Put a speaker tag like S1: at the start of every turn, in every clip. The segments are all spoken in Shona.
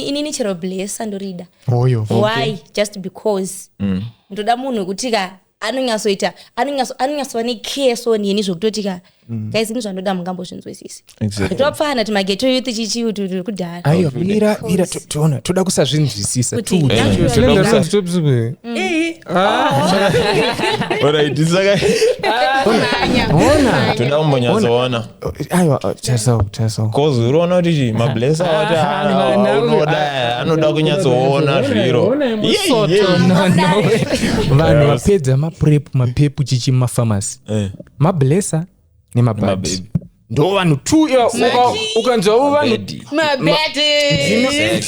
S1: Inini chero blessa ndorida.
S2: Oyo.
S1: Why? Just because ndoda munhu wekuti ka anonyatsoita, anonyatsova necare, so neni zvokutoti ka, guys, ini zvandoda mungambozvinzwisisi. Topfana timageto youth chichi kuti kudhara.
S2: Aiwa, mira, mira, toona toda kusazvinzwisisa.
S3: Kuti
S2: Slender rinonzi top soup.
S4: Alright, saka
S2: Ona.
S4: Toda kumbonyatsoona.
S2: Aiwa, tarisawo, tarisawo.
S4: 'Cause uriona kuti chi mablessa wati unoda, anoda kunyatsoona zviro.
S2: No, vanhu vapedza maprep, mapepu chichi mumafamasi, mablessa nemabadi.
S4: Nemababy.
S2: Ndo vanhu two iva ukanzwavo vanhu
S4: Mabedi.
S3: Mabedi.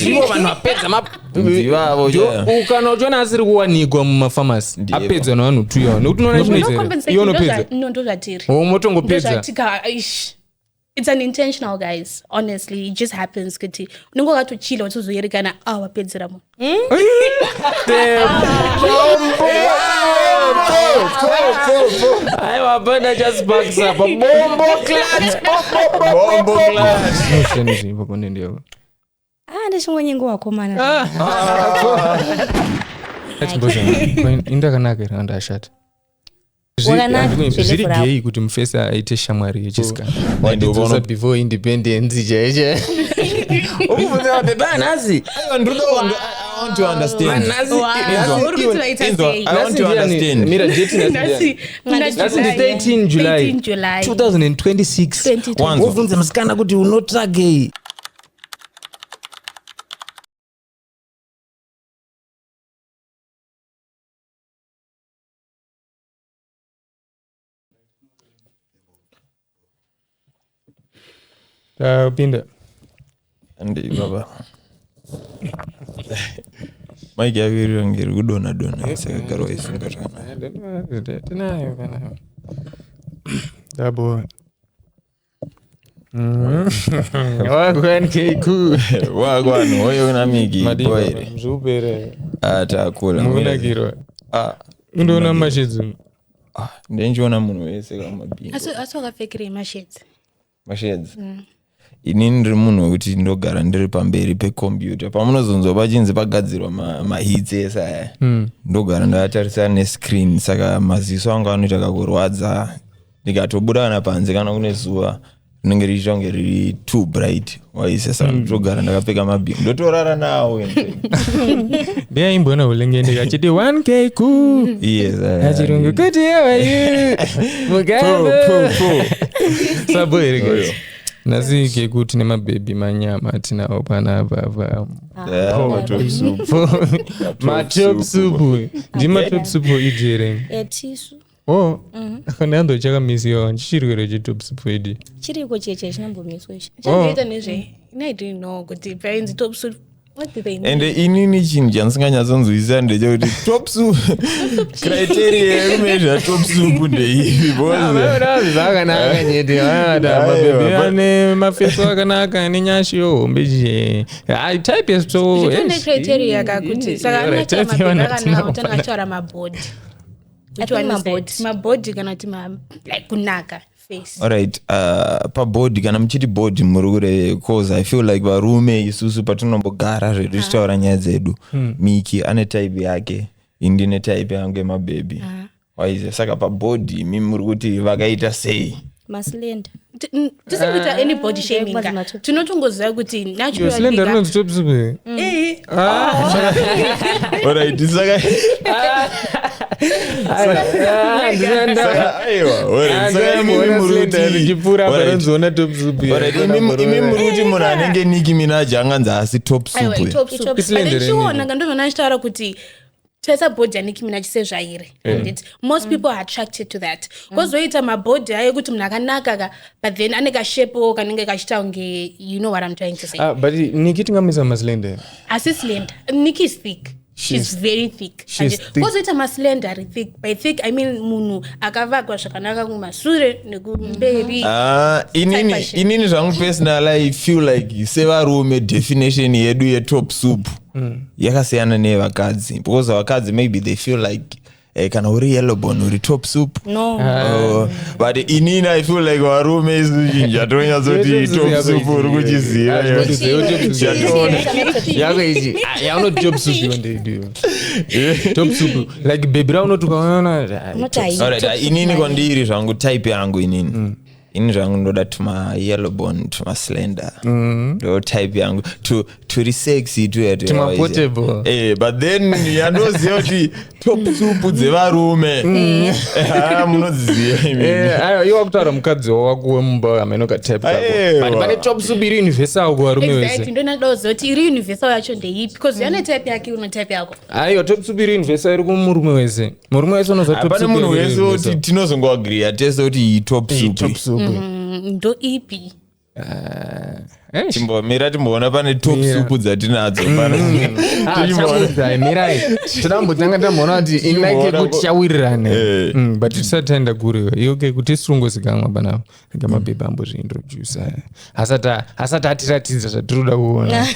S2: Ndivo vanhu vapedza
S4: Ndivavo, yeah.
S2: Kana uchiona asiri kuwanikwa mumafamasi,
S4: Ndivo.
S2: apedzwa nevanhu two iva, nekuti unoona chinoita here? Iwe unopedza.
S3: No, ndozvatiri.
S2: Oh, motongopedza.
S3: Ndozvatika, ish. It's unintentional, guys, honestly. It just happens kuti unenge wakatochila, uchizoyerekana, ah, wapedzera munhu.
S2: Aiwa, hapana chasparks apa, bombo clat.
S4: Bombo clash.
S2: Pakonde yako.
S1: Ah, ndichingonyengo wakomana.
S2: Indakanaka here kana ashata?
S1: Wakanaka,
S2: Zviri
S1: zvelevel rako.
S2: gei kuti mufesi aite shamwari yechisikana?
S4: Ende
S2: Wandidzosa before independence chaiche, ukubvunza mabhebha anhasi.
S4: Aiwa, I want to understand.
S2: Nhasi.
S3: Uri kuti vaita
S4: Inzwa,
S3: sei?
S4: I want to understand.
S2: Mira, date nhasi ndiani?
S3: Nhasi
S2: Nhasi ndi 13 July.
S3: 13 July.
S2: 2026.
S3: 2026.
S4: Wanzwa.
S2: Wobvunza musikana kuti unotsvagei? Tapinda.
S4: Andi baba. Mike yako iri yange iri kudonha donha, saka gara waisunga zvakanaka.
S2: Tinayo kana dabo wakwankeku.
S4: Wagwan, hoyo una Miki, boy.
S2: Zvupere.
S4: Ah, takura.
S2: Mukunakirwa.
S4: Ah,
S2: Undoona mashedzi.
S4: ah, ndenchiona munhu wese kamabhingo.
S3: Asi wakapfekerei mashedzi?
S4: Mashedzi. Inini ndiri munhu wekuti ndogara ndiri pamberi pekombiyuta. Pamunozonzwa pachinzi pagadzirwa mahits ese aya, ndogara ndakatarisana nescreen, saka maziso angu anoita kakurwadza. Ndikatobuda kana panze, kana kune zuva rinenge richiita kunge riri too bright, waise, saka ndotogara ndakapfeka mabhingo, ndotorara nawo, in fact.
S2: Ndiyaimboona ulengende achiti 1k ku
S4: Yes,
S2: achirungu kuti how are you, Mugabe. Sabo here, guys? Nhasi keku tine mabhebhi manyama atinawo panapa pa.
S4: Yeah, matop soup.
S2: Matop soup, ndimatop soup ijere.
S1: Etisu.
S2: O ndandochakamisiwa chichirwere chetop soup idi.
S1: Chiriko cheche chinombomiswa ichi.
S3: Chandoita nezvei? I didn't know kuti painzi top suit. What do they mean?
S4: Ende inini chinhu chandisinganyatsodzwisisa ndechekuti top soup, criteria yekumezha top soup ndeipi? Because
S2: Zvakanaka nyete.
S4: Aiwa,
S2: Mabhebhi ane mafeso akanaka nenyashiyo hombe che type yeso.
S3: Zvitone criteria kakuti saka anotaura mabhebhi akanaka, utanga achitaura mabhodhi.
S1: I think mabhodhi.
S3: Mabhodhi kana kuti like kunaka face.
S4: Alright, pabhodhi, kana muchiti bhodhi muri kureve? 'Cause I feel like varume isusu patinombogara zvedu tichitaura nyaya dzedu, Miki ane type yake, ini ndine type yangu yemabhebhi, waize. Saka pabhodhi imi muri kuti vakaita sei?
S1: Maslender.
S3: Tisiri kuita any body shaming ka.
S1: Matop.
S3: Tinotongoziva kuti naturally
S2: Slender rinonzi top soup.
S4: Alright, saka aiwa, alright, saka imi muri kuti
S2: Richipfuura
S4: Alright.
S2: paronzoona top soup.
S4: Alright, imi muri kuti munhu anenge Nicki Minaj anganzi asi top
S3: Aiwa,
S4: soup?
S3: top soup.
S1: Itop
S2: soup.
S3: But ndichiona kandovona achitaura kuti taisa bhodhi yaNicki Minaj sezvairi, handiti? Most people are attracted to that. Kwozoita mabhodhi ayo ekuti munhu akanaka ka, but then ane kashepowo kanenge kachiita kunge, you know what I'm trying to say?
S2: Ah, but Niki tingamisa maslender?
S3: Asi slender, Nicki is thick. She's very thick.
S2: She's
S3: Handiti?
S2: thick.
S3: Kwozoita maslender ari thick. By thick I mean munhu akavakwa zvakanaka kumasure nekumberi.
S4: Ah, inini
S3: Type of
S4: inini zvangu personal, I feel like sevarume definition yedu yetop soup yakasiyana neyevakadzi, because vakadzi maybe they feel like Kana uri yellowbone uri top soup.
S1: No.
S4: Oh, but inini I feel like varume isu chinja tonyatsoti top soup uri kuchiziva.
S2: Yako ichi yaunoti top soup iwe ndeidiyo top soup, like baby raunoti ukaona.
S1: Unoti hai,
S4: Alright,
S1: top soup
S4: inini
S1: mani.
S4: kwandiri zvangu, type yangu inini zvangu ndoda tuma yellowbone, tuma slender, ndo type yangu. Turi sexy tuya tuya.
S2: Tuma
S4: waiziya.
S2: portable.
S4: But then yandoziva kuti top soup dzevarume. Ah, munodziziva imimi.
S2: Aiwa, iwe wakutaura mukadzi wako wemumba hameno katype kako.
S4: Aiwa.
S2: But pane top soup iri universal kuvarume
S3: Exactly,
S2: vese.
S3: ndonadoziva kuti iri universal yacho ndeipi, because yane type yake, une type yako.
S2: Aiwa, top soup iri universal iri kumurume wese, murume wese unoziva top
S4: Pane
S2: soup
S4: munhu
S2: iri
S4: wese
S2: universal.
S4: kuti tinozongoagriya tese kuti iyi top
S2: Iyi
S4: soup.
S2: top soup.
S3: Ndo ipi?
S2: Eh,
S4: Chimbomira timboona pane top
S2: Mira.
S4: soup dzatinadzo pano.
S2: Ah, chakudzai, mirai, todambotanga tamboona kuti inake
S4: Chimboona
S2: kuti chawirirane.
S4: Eh.
S2: But tisati taenda kure, iyoke kuti tisirungozikamwa panapa, rega mabhebhi ambozviintrodusa asati atiratidza zvatiri kuda kuona.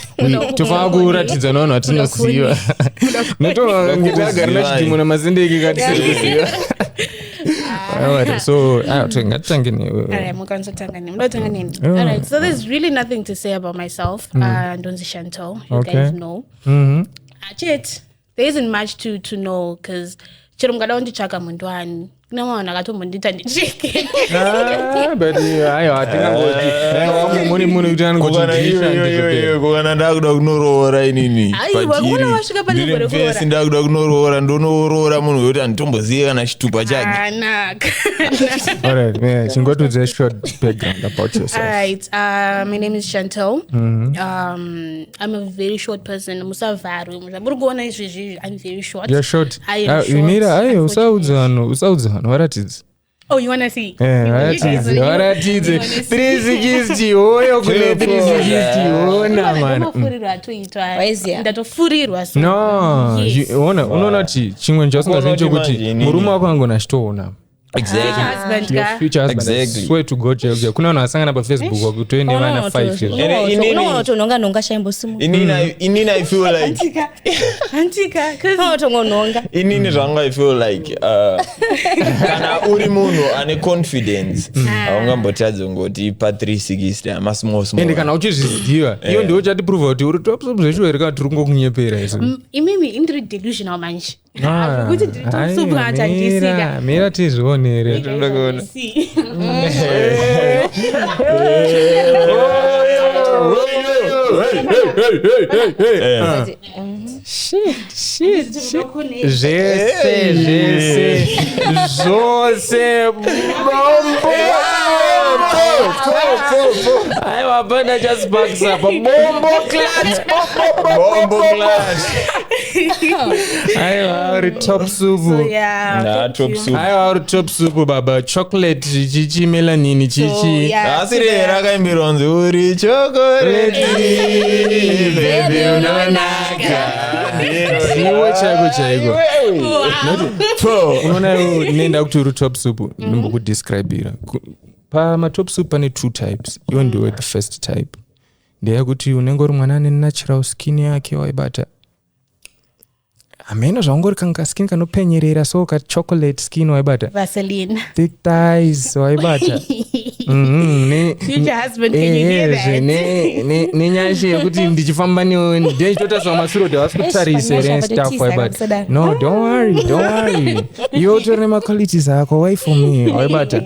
S2: Tofanira kuratidza nevanhu vatinoziva, notoagara nachidhimo namasendeke katisiri kuziva. Alright, so ngatitange newe.
S3: Alright, mukwanisa nini? Muda nini?
S2: Yeah.
S3: Alright, so there's really nothing to say about myself. Ndonzi Chantal, you guys know. Chete, there isn't much to know because chero mukada kunditsvaka mundwani, kune vanhu akatombondiita ndicheke.
S2: Ah, but aiwa, hatingangoti aiwa, mune munhu kuti anongoti
S4: Kokana
S2: ndisha,
S4: iyo, iyo,
S2: ndizvo.
S4: iyo, kokana ndakuda kunoroora inini.
S3: Aiwa,
S4: Pachiri.
S3: kuona wasvika pane
S4: Ndiri
S3: gore
S4: mfesi,
S3: kuroora.
S4: ndakuda kunoroora, ndonoroora munhu wekuti handitombozivi kana chitupa chake.
S3: Anaka.
S2: Alright, yeah, chingotiudza short background about yourself.
S3: Alright, my name is Chantal. I'm a very short person. Musavharwe, muri kuona izvezvi, I'm very short.
S2: You're short.
S3: I am
S2: Ah,
S3: short,
S2: mira, aiwa, usaudza
S3: unfortunately.
S2: vanhu, usaudza vanhu, varatidze.
S3: Oh, you wanna see?
S2: Eh, varatidze, varatidze 360, hoyo kune 360, ona mana.
S3: Mafurirwa atoitwa.
S1: Waiziya.
S3: Ndatofurirwa so.
S2: No.
S3: Yes.
S2: Unoona kuti chimwe chausingazii
S4: Unoona kuti
S2: chokuti
S4: manje inini-
S2: murume wako angona achitoona.
S4: Exactly.
S3: Husband
S2: Your
S3: ka.
S2: future husband, I
S4: Exactly.
S2: swear to God, chaiyo, chaiyo. Kune vanhu vasangana pafacebook wakutoine vana 5 years.
S1: Unoona kuti unonga nhonga shaimbosimu.
S4: Inini I feel like
S3: Antika. Antika. 'Cause
S1: Unoona kuti ungonhonga.
S4: inini zvangu I feel like kana uri munhu ane confidence, haungambotadzi kungoti pa 360 amasmall small.
S2: Ende kana uchizviziva, iyo ndiwo uchatiprova kuti uri top soup zveshuwa here kana tiri kungokunyepera isu.
S3: Imimi indiri delusional manje.
S2: Ah,
S3: Kuti ndiri top soup
S2: aiwa,
S3: kana tandisika.
S2: mira, mira tizvionere.
S3: See.
S2: Shit, shit, shit. Zvese, zvese, zvose, bombo. Aiwa, hapana chasparks apa, bombo clutch.
S4: Bombo clash.
S2: Aiwa, uri top soup.
S3: So yeah.
S4: Nah,
S3: Thank
S4: top
S3: you.
S4: soup.
S2: Aiwa, uri top soup baba, chocolate chichi, melanini
S3: So,
S2: chichi.
S3: yeah,
S4: Asi rero rakaimbirwa kunzi uri chokoreti baby unonaka.
S2: Iwe chaiko chaiko.
S4: Po.
S2: Unoona iwe, nenda kuti uri top soup, ndimbokudescribira. Pamatop soup pane two types. Iwe ndiwe the first type, ndeyekuti unenge uri mwana ane natural skin yake, waibata, hameno zvaungori kanga skin kanopenyerera so, kachocolate skin, waibata.
S3: Vaseline.
S2: Thick thighs, waibata.
S3: Future husband, can you hear
S2: Ehezve,
S3: that?
S2: nenyasha yekuti ndichifamba newe ndechitotariswa masuro havasi kutarisa here and
S1: Eish,
S2: stuff, waibata.
S1: kusadaro.
S2: No, don't worry, don't worry, iwe utori nemaqualities ako, wait for me, waibata.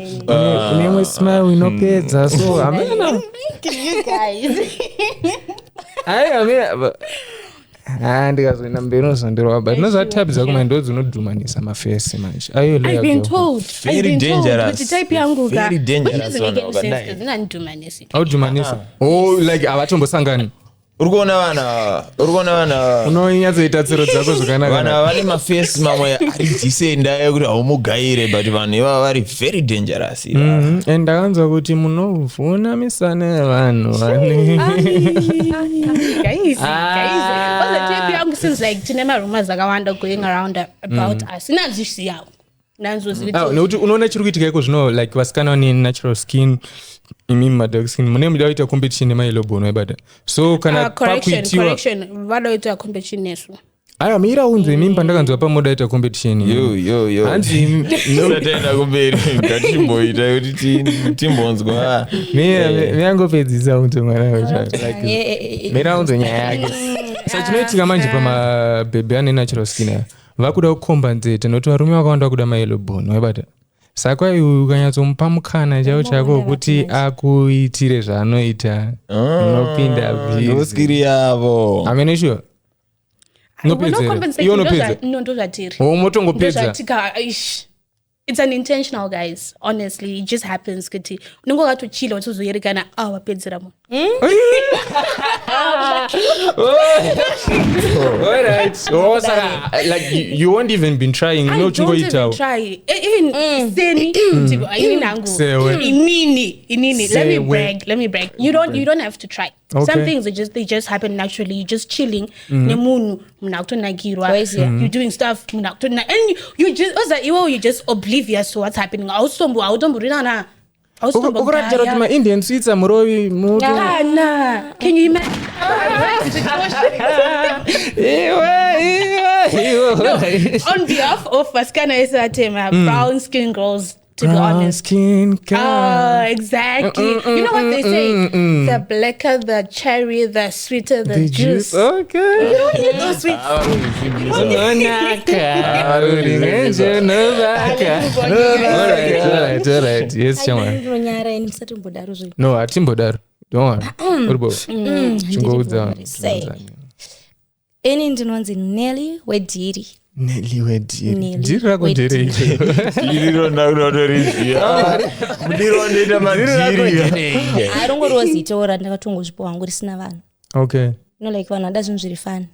S2: Une imwe smile inopedza so, hamena.
S3: You guys.
S2: Ai, hamena. Ah, ndikazoenda mberi unozondirova, but unoziva type dzako manje ndo dzinodhumanisa mafesi manje. Ayo.
S3: I've been told.
S4: Very
S3: I've been told
S4: dangerous.
S3: kuti type yangu ka.
S4: Very dangerous
S3: Which doesn't make
S4: vanhu
S3: any sense
S4: vakadai.
S3: 'cause inandidhumanisi.
S2: Audhumanisa, oh, like havatombosangani.
S4: Uri kuona vana, uri kuona vana.
S2: Unonyatsoita tsiro dzako
S4: Vanhu
S2: zvakanaka.
S4: ava vane mafesi mamwe ari decent ekuti haumugaire, but vanhu ivava vari very dangerous ivava.
S2: And ndakanzwa kuti munovhuna misana yevanhu vane
S3: Guys,
S2: Ah.
S3: guys. Because the type yangu seems like tine marumors akawanda going around about us. Inanzvisiyawo. Nanzvoziva
S2: Ah,
S3: kuti
S2: nekuti unoona chiri kuitika iko zvino, like vasikana vane natural skin, imimi madark skin, mune muda kuita competition nemayellowbone, waibata, so kana
S3: Ah, correction,
S2: pakuitiwa
S3: correction. Vanoita competition nesu.
S2: Aiwa, mira unzwe mimi pandakanzwa pamodaita competition.
S4: Yo, yo, yo.
S2: Hanzi
S4: Tisataenda kumberi, ngatichimboita kuti timbonzwa.
S2: Mira, mirangopedzisa unzwe mwana wacho. Like, mira unzwe nyaya yake. Sa chinoitika manje pamabhebhe ane natural skin aya, vakuda kucompensate nokuti varume vakawanda vakuda mayellow bone, waibata. Saka iwe ukanyatsomupa mukana chaiwo chako wekuti akuitire zvaanoita, unopinda busy.
S4: Ndoskiri yavo.
S2: Amene sure
S3: We're not
S2: unopedza here?
S3: compensating,
S2: Iwe unopedza?
S3: No, ndozvatiri.
S2: Motongopedza.
S3: Ndozvatika, ish. It's unintentional, guys. Honestly, it just happens kuti unenge wakatochila uchizoyerekana, ah, wapedzera munhu.
S2: Alright. Oh, saka like you won't even been trying.
S3: I
S2: No,
S3: don't even
S2: chingoitawo.
S3: try. Even seni kuti inini hangu.
S2: Sewe.
S3: Inini. Let me
S2: Sewe.
S3: brag. Let me brag. You don't have to try.
S2: Okay.
S3: Some things they just happen naturally. You're just chilling. Nemunhu munhu akutonakirwa.
S1: Waiziya.
S3: You're doing stuff munhu akutona and you just oza iwe you just oblivious to what's happening. Ausombo automborina na.
S2: Ukuratidza kuti maindian sweets amurovi muto.
S3: Kana. Can you imagine?
S2: Iwe, iwe, iwe.
S3: On behalf of vasikana vese vatema, brown skin girls, to be
S2: Brown
S3: honest.
S2: skin girl.
S3: Ah, exactly. You know what they say? The blacker the cherry, the sweeter the,
S2: The
S3: juice.
S2: juice. Okay.
S3: You don't need those sweets.
S2: Unonaka, urinenje novaka. Alright, alright, alright. Yes, shamwari.
S1: Ndinonyara ini, ndisatombodaro zve.
S2: No, hatimbodaro. Don't worry. Uribo. Chingoudza vanhu.
S1: Sei. Ini ndinonzi Nelly Wedhiri.
S2: Nelly wedhiri.
S1: Nelly
S2: Dhiri rako
S1: wedhiri.
S2: nderei?
S4: Iriro ndakuda mudiro wandoita madhiri.
S1: Arongoriwo zita randakatongozvipa wangu risina vanhu.
S2: Okay.
S1: You know, like vanhu vada zvinhu zviri fani.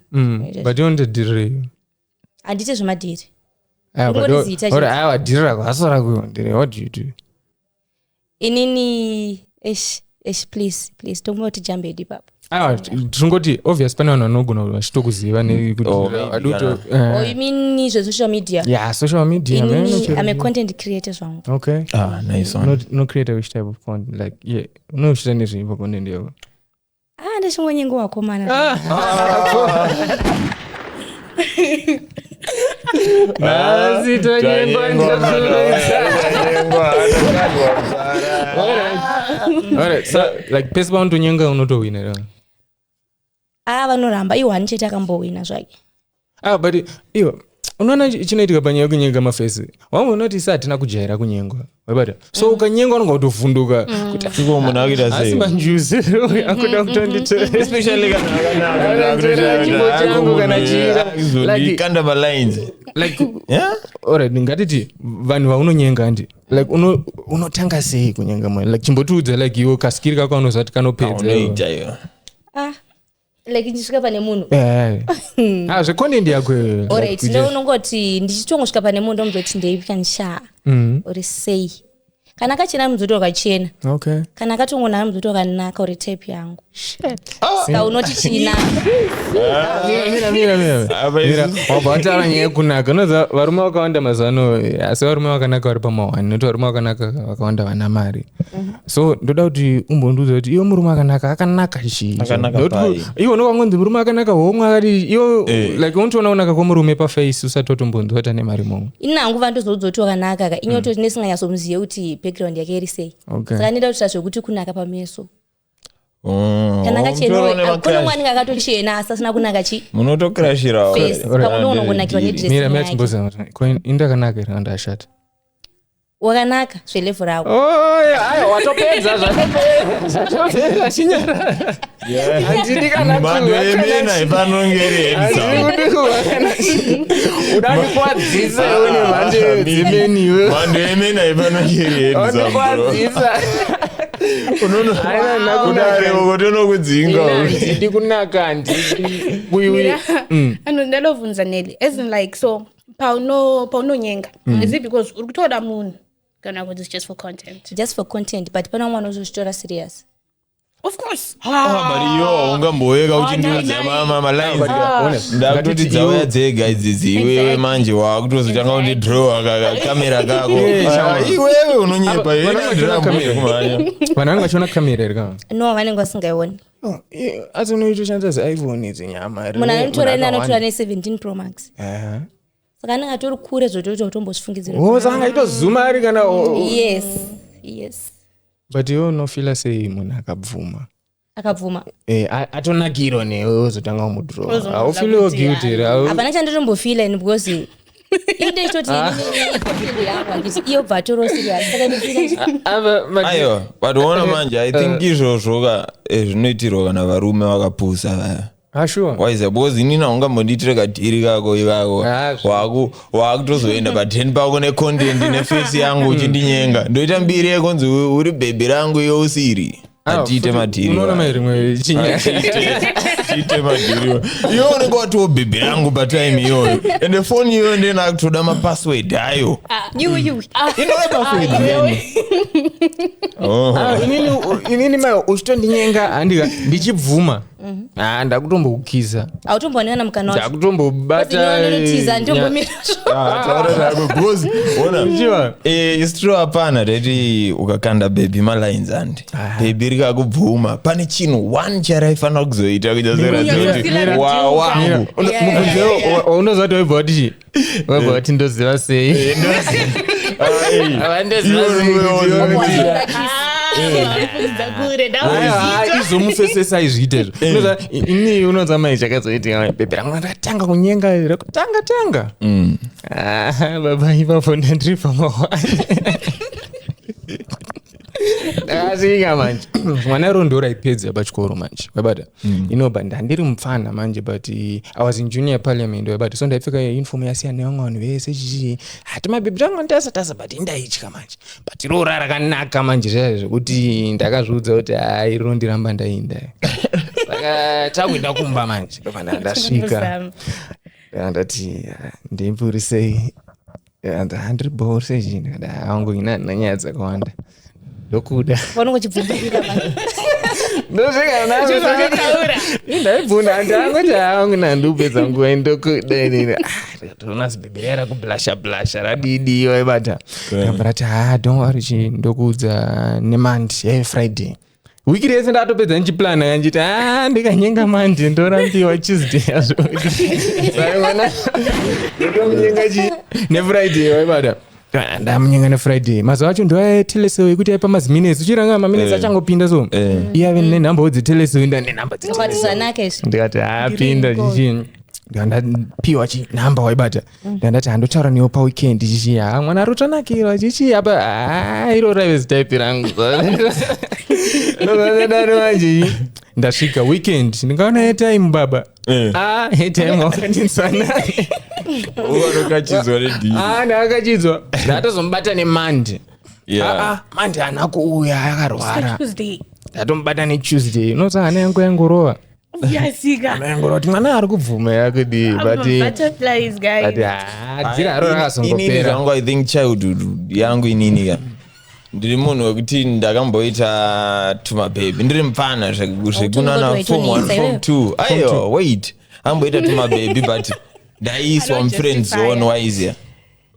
S2: But you want dhiri rei?
S1: Handite zvemadhiri.
S2: Aiwa, but
S1: Ringori zita
S2: alright, aiwa, dhiri rako hasi rako ndere. What do you do?
S1: Inini, esh esh, please, please, tomboti jambe yedu ipapo.
S2: Aiwa, tingoti obvious pane vanhu vanogona vachitokuziva nekuti
S4: Oh, maybe
S2: aduto.
S1: Oh, you mean zvesocial media?
S2: Yeah, social media, man.
S1: Inini I'm a content creator zvangu.
S2: Okay.
S4: Ah, nice one.
S2: No creator, which type of content? Like, yeah, unochita nezveipo content yako?
S1: Ah, ndachingonyengo wakomana.
S2: Nhasi tonyengwa.
S4: Tanyengwa, tanyengwa, atakadwa msara.
S2: Alright, so like pese paunotonyenga unotowina here?
S1: Ah, vanoramba. Iwani chete akambowina zvake.
S2: Ah, but iwe unoona chinoitika panyaya yekunyenga mafesi wangu, unoti isi hatina kujaira kunyengwa, waibata. So ukanyengwa unonga kutovhunduka kuti
S4: Siko munhu akuita
S2: asi
S4: sei?
S2: manjuzi akuda kutonditora.
S4: Especially kana akanaka,
S2: Akatora chimbo changu kana chira. Like-
S4: kanda malines.
S2: Like,
S4: Yeah?
S2: alright, ngatiti vanhu vaunonyenga handi, like unotanga sei kunyenga mwana? Like chimbotiudza, like iwe kasikiri kako anoziva kuti kanopedza.
S4: Unoita iyo.
S1: Ah, like ndichisvika pane munhu?
S2: Eh. Ah, zvecontent yako iyoyo.
S1: Alright,
S2: Like,
S1: ndo unongoti ndichitongosvika pane munhu, ndomuzoti ndeipi kanishaa, uri sei? Kana akachena muzoti wakachena.
S2: Okay.
S1: Kana akatongonaka muzoti wakanaka, uri type yangu. Saka unoti china?
S2: Mira, mira, mira.
S4: Apa
S2: Mira,
S4: isusu-
S2: wabva wataura nyaya yekunaka. Unoziva varume vakawanda mazuva ano, asi varume vakanaka vari pamahwani, nokuti varume vakanaka vakawanda vana mari. So ndoda kuti umbondiudza kuti iwe murume akanaka akanaka chii?
S4: Akanaka
S2: Nokuti
S4: pai?
S2: iwe unokangonzi murume akanaka homwe akati iwe,
S4: Eh.
S2: like unotoona kunaka kwemurume paface usati watombonzwa kuti ane mari momwe.
S1: Ini hangu vandozoudza kuti wakanaka ka, inyototi nesinganyatsomuzive kuti background yake iri sei.
S2: Okay.
S1: Saka ndinoda kuita zvekuti kunaka pameso. Kana
S4: Oh,
S1: akachena,
S4: mutori nema
S1: kune
S4: crush.
S1: mwe anenge akatochena asi asina kunaka chi
S4: Munotokrashirawo.
S1: face. Pamwe unongonakirwa nedressing
S2: Mira, mira,
S1: yake.
S2: chimbozama ko indakanaka here kana ndashata?
S1: Wakanaka zvelevhu rako.
S2: Aiwa, watopedza, zvatopedza, chinyara. Handidi kana
S4: Mhando yemena ipanonge iri handsome.
S2: Udandikwadzisa iwe nemhando dzemeni iwe.
S4: Mhando yemena ipanonge iri handsome, bro.
S2: Undikwadzisa.
S4: Kudare uko tonokudzinga.
S2: Handidi kunaka, handidi uyu.
S3: Ano ndalovhunza Nelly, as in like, so paunonyenga, is it because uri kutoda munhu kana kuti it's just for content?
S1: Just for content, but pane vamwe vanozozvitora serious.
S3: Of course.
S4: Ah, but iwo ungamboweka uchindiudza
S3: Ah,
S4: malines
S2: Honest.
S4: ndakutoti
S2: Ngatiti
S4: dzauya
S2: iwe-
S4: dzega idzidzi iwewe
S3: Exactly.
S4: manje wakutozotanga
S3: Exactly.
S4: kundidrowa kakamera kako
S2: Yeah,
S4: Ah,
S2: shamwari.
S4: iwewe unonyepa
S2: Apa,
S4: iwe
S2: vanhu vachiona kamera.
S4: kumhanya
S2: Vanhu vanenge vachiona kamera here kana?
S1: No, vanenge vasingaioni.
S2: Oh, asi unoitoshandisa ziiphone idzi nyama.
S1: Munhu anotora ine anotora ne17 Pro Max.
S2: Eh.
S1: Saka anenge atori kure zvotoita kutombozvifungidzira.
S2: Oh, saka angaitozuma ari kana
S1: Yes. Yes.
S2: But iwe unofila sei munhu akabvuma?
S1: Akabvuma.
S2: Eh, atonakirwa newe wozotanga kumudrowa.
S3: Wozongoda
S2: Haufiliwo
S3: kuti
S2: guilty here?
S1: Hapana chanditombofila ini because inde chitoti inini yangu handiti iyo bva atoro serious. Saka ndofila
S4: aiwa but ona manje i think izvozvo ka zvinoitirwa kana varume vakapusa vaya
S2: Ah, sure.
S4: waiziva because inini haungambondiitire kadhiri kako ivako
S2: Ah,
S4: wakutozoenda paten pako necontent nefesi yangu uchindinyenga ndoita mbiri yekunzi uri bhebhi rangu iwe usiri atiite madhiri
S2: Unoona mai rimwe chinya.
S4: tiite madhiri iwe unenge watiwo bhebhi rangu patime iyoyo ende foni iyoyo ndenakutoda mapassword ayo
S1: you you.
S4: inoda password yeni Oh.
S2: Ah, inini mai uchitondinyenga handika ndichibvuma. Ah, ndakutombokukisa.
S1: Hautomboonekana mukana wacho.
S2: Ndakutombobata.
S1: Ndinotiza nditombomira.
S4: Ah, taura zvako because ona
S2: Uchiwa?
S4: Isitiro hapana taiti ukakanda bhebhi malines andi bhebhi rikakubvuma pane chinhu one charaifanira kuzoita kuita seratidza kuti wawangu
S2: Mubvunzo waunoziva kuti waibva wati chii? Waibva wati ndoziva sei? Ndoziva sei kuti iwe-
S3: Kure
S2: Aiwa, izomufesesa izviite izvo Unoziva, ini unoziva mai chakazoitika bhebhi rangu rakatanga kunyenga rekutanga tanga Ah, baba ipapo ndandiri pamawani ndakasvika manje mwana iro ndo raipedza pachikoro manje waibata inoba ndandiri mupfana manje but i was in junior parliament waibata so ndaipfeka uniform yasiyana nevamwe vanhu vese chichi hati mabhebhi tangu ndasa tasa but indaitya manje but irora rakanaka manje zvaya zvekuti ndakazviudza kuti hai rinondiramba ndainda saka takuenda kumba manje ndobva ndasvika ndati ndimburi sei handiri bho sei chii ndikati hangu ina handina nyaya dzakawanda ndokuda
S1: Vanongo chibvumburira manje.
S2: ndosvika ndaibvunda handangoti hangu nandipedza nguva ndokuda inini ndikatoona zibhebhi riya rakublasha blasha radidi waibata ndikabva rati ha don't worry chii ndokuudza nemandi yaive friday wiki rese ndatopedza ndichiplana kanjiti a ndikanyenga mandi ndorambiwa tuesday yazvo saimwana ndotomunyenga chi nefriday waibata ndamunyenga nefriday mazuva acho ndoaeteleso ekuti aipa maziminesi uchiranga maminesi achangopinda so iye ave nenhambawo dzeteleso inda nenhamba
S1: Ukati zvanaka izvi.
S2: ndikati apinda chichi ndapiwa chi nhamba waibata ndandati handotaura newo paweekend chichi ha mwana ari kutonakirwa chichi apa ha iro raive zitaipi rangu ndozvadaro manje ndasvika weekend ndingaona airtime baba ah airtime wakandinzana
S4: ukanokachidzwa nedhiri
S2: ah ndakachidzwa ndatozomubata nemande
S4: Yeah.
S2: Ah, mande haana kuuya akarwara
S3: Tuesday.
S2: ndatomubata netuesday unoti hana yangu yangorova
S3: Obviously.
S2: hana yangorova kuti mwana ari kubvuma yakudii but
S3: Butterflies, guys.
S2: but ah, dzira haro
S4: Inini
S2: rakazongopera
S4: zvangu i think childhood yangu inini ka ndiri munhu wekuti ndakamboita tumabhebhi ndiri mupfana zvekunana form 1 form 2 aiwa wait amboita tumabhebhi but ndaiswa
S3: I don't
S4: mufriend
S3: justify
S4: zone
S3: it.
S4: waiziya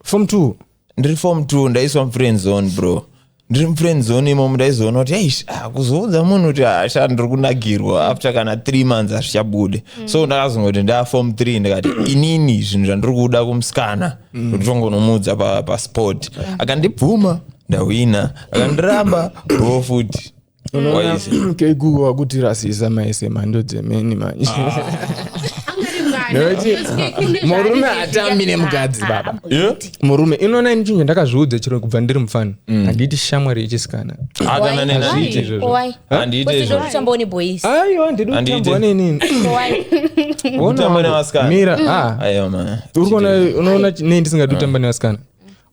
S2: form 2
S4: ndiri form 2 ndaiswa mufriend zone bro ndiri mufriend zone imomo ndaizoona kuti eish ah, kuzoudza munhu kuti asha ndiri kunakirwa after kana 3 months hazvichabude so ndakazongoti ndaa form 3 ndikati inini zvinhu zvandiri kuda kumusikana ndotongonomuudza pasport akandibvuma ndawina akandiramba bho futi Waizi.
S2: kegugu wakutirasisa maise mhando dzemeni manje Nekuti murume hatambi nemukadzi baba
S4: Yeah?
S2: murume inoona ini chinhu ndakazviudza chiro kubva ndiri mufana handiti shamwari yechisikana
S4: Ah, kana neni
S2: Hazviiti
S4: handiite.
S2: izvozvo.
S1: Why?
S4: Handiite
S1: Because
S4: izvozvo.
S1: ndokutambawo neboys.
S2: aiwa ndidi
S4: Handiite.
S2: kutambwa nenini
S1: Why?
S4: Kutamba nevasikana?
S2: mira ah
S4: Aiwa, man.
S2: uri kuona unoona nei ndisingadi kutamba nevasikana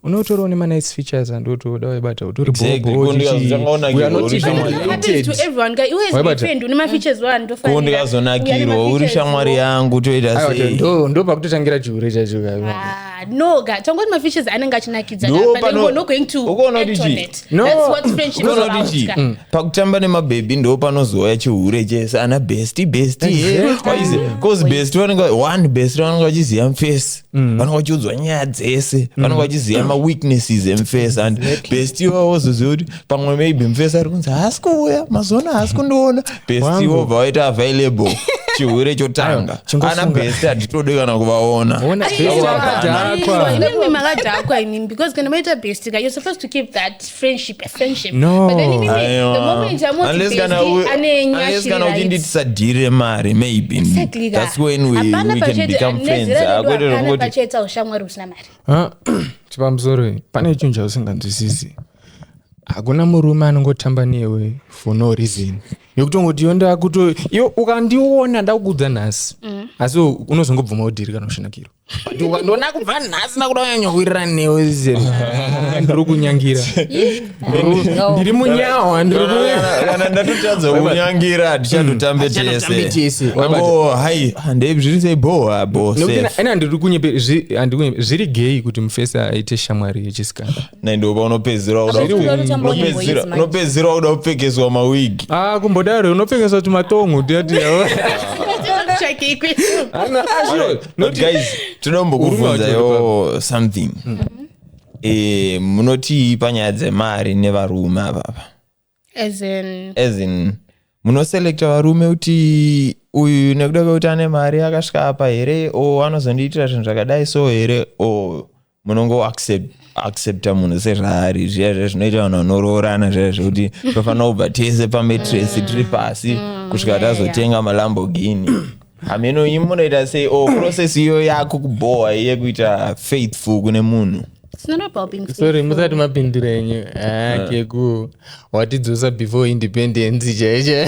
S2: unotorawo nemanice features andotoda waibata utori
S4: Exactly.
S2: bobo,
S4: Ko ndikazotanga kunakirwa, uri shamwari
S3: It happens to everyone, guy. Iwe as my
S2: Waibata.
S3: friend, une ma-features
S4: ko ndikazonakirwa uri shamwari yangu toita sei
S2: ndo pakutotangira chihure chacho
S3: Ah, No ga tongoti mafeatures anenge achinakidza
S4: No,
S3: ka, but then
S4: pano-
S3: we're not going to
S4: Ukaona
S3: act
S4: kuti
S3: on
S4: chii?
S3: it.
S2: No.
S3: That's what friendship is
S4: Unoona
S3: about
S4: kuti chii?
S3: ka.
S4: Pakutamba nemabhebhi ndo panozouya chihure chese, ana besti besti. Cause besti vanenge one besti vanenge vachiziva mufesi, vanenge vachiudzwa nyaya dzese, vanenge vachiziva maweaknesses emufesi, and besti iwawo wozoziva kuti pamwe maybe mufesi ari kunzi haasi kuuya mazuva haasi kundiona, besti
S2: Wangu.
S4: wobva waita available, chihure chotanga.
S2: Chingofunga.
S4: Ana besti hatitodi kana kuvaona.
S2: Ona besti akadhakwa.
S3: Imimi makadhakwa imimi, because kana maita besti ka, you're supposed to keep that friendship a friendship.
S2: No.
S3: But then imimi, the
S4: Aiwa.
S3: moment yamoti
S4: Unless kana
S3: besti ane
S4: unless kana
S3: nyashiri, right?
S4: uchinditisa dhiri remari maybe.
S3: Exactly ka.
S4: That's when we,
S3: Hapana
S4: we can
S3: pachaita-
S4: become friends.
S3: nezera redu
S4: Kwete
S3: hapana
S4: zvekungoti
S3: pachaita ushamwari husina mari.
S2: Ah, chipamusoro iyi, pane chinhu chausinganzwisisi. Hakuna murume anongotamba newe for no reason, yekutongoti iyo ndakuto iyo ukandiona ndakukudza nhasi, asi unozongobvuma udhiri kana ushinakiro. But ukandiona kubva nhasi ndakuda kunyanya kuwirirana newe zeri, ndiri kunyangira. Ndiri munyawa, ndiri
S4: Kana ndatotadza kunyangira, hatichatotambe
S2: Hatichatotambe
S4: tese.
S2: tese.
S4: Ango, hai, handei, zviri sei? Bo, ah, bo
S2: Nekuti
S4: safe.
S2: ina ndiri kunyepe zviri gei kuti mufesi aite shamwari yechisikana.
S4: Nai, ndo paunopedzera kuda
S1: Zviri unotamba boys manje.
S4: unopedzera kuda kupfekeswa mawigi.
S2: Ah, kumbodaro unopfekeswa tumatongo tiyati.
S3: Tsvake ikwe.
S4: But guys, tinombokubvunza yo something. Munotii panyaya dzemari nevarume avava?
S3: As in?
S4: As in, munoselekta varume kuti uyu nekuda kwekuti ane mari akasvika apa here, o anozondiitira zvinhu zvakadai so here, o munongo accepta munhu sezvaari, zviya zviya zvinoita vanhu vanoroorana, zviya zvekuti tofanira kubva tese pametresi tiri pasi kusvika tazotenga maLamborghini? Hameno, imi munoita sei, o process iyo yako kubhohwa iye kuita faithful kune munhu?
S3: It's not about being
S2: Sorry,
S3: faithful.
S2: musati mapindura enyu. Ah, keku watidzosa before independence chaiche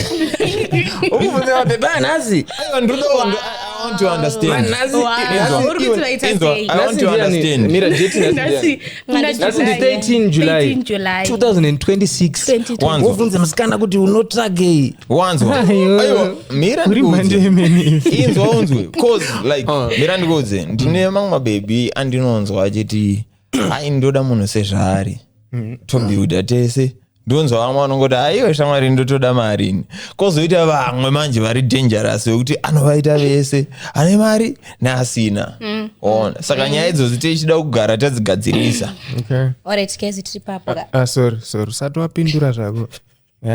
S2: ukubvunza mapepa anhasi.
S4: Aiwa, I want to understand.
S3: Wow. Uri kuti vaita
S4: Inzwa,
S3: sei?
S4: I want to understand.
S2: Mira, date nhasi
S3: Nhasi, muna
S2: Nhasi ndi
S3: July.
S2: 13 July.
S3: 13 July.
S2: 2026.
S3: 2020.
S4: Wanzwa.
S2: Wobvunza musikana kuti unotsvagei?
S4: Wanzwa?
S2: Aiwa.
S4: Aiwa, mira
S2: Uri
S4: ndikuudze.
S2: mhande yemene.
S4: Inzwa unzwe, cause like,
S2: Ah.
S4: mira ndikuudze, ndine mamwe mabhebhi andinonzwa achiti ai, ndoda munhu sezvaari, tobuilda tese. Ndonzwa vamwe vanongoti aiwe shamwari, ndotoda mari ini. Kwozoita vamwe manje vari dangerous vekuti anovaita vese, ane mari neasina. Ona, saka nyaya idzodzo tichida kugara tadzigadzirisa.
S2: Okay.
S1: Alright guys, tiri papo ka.
S2: Ah, sorry, sorry, usati wapindura zvako.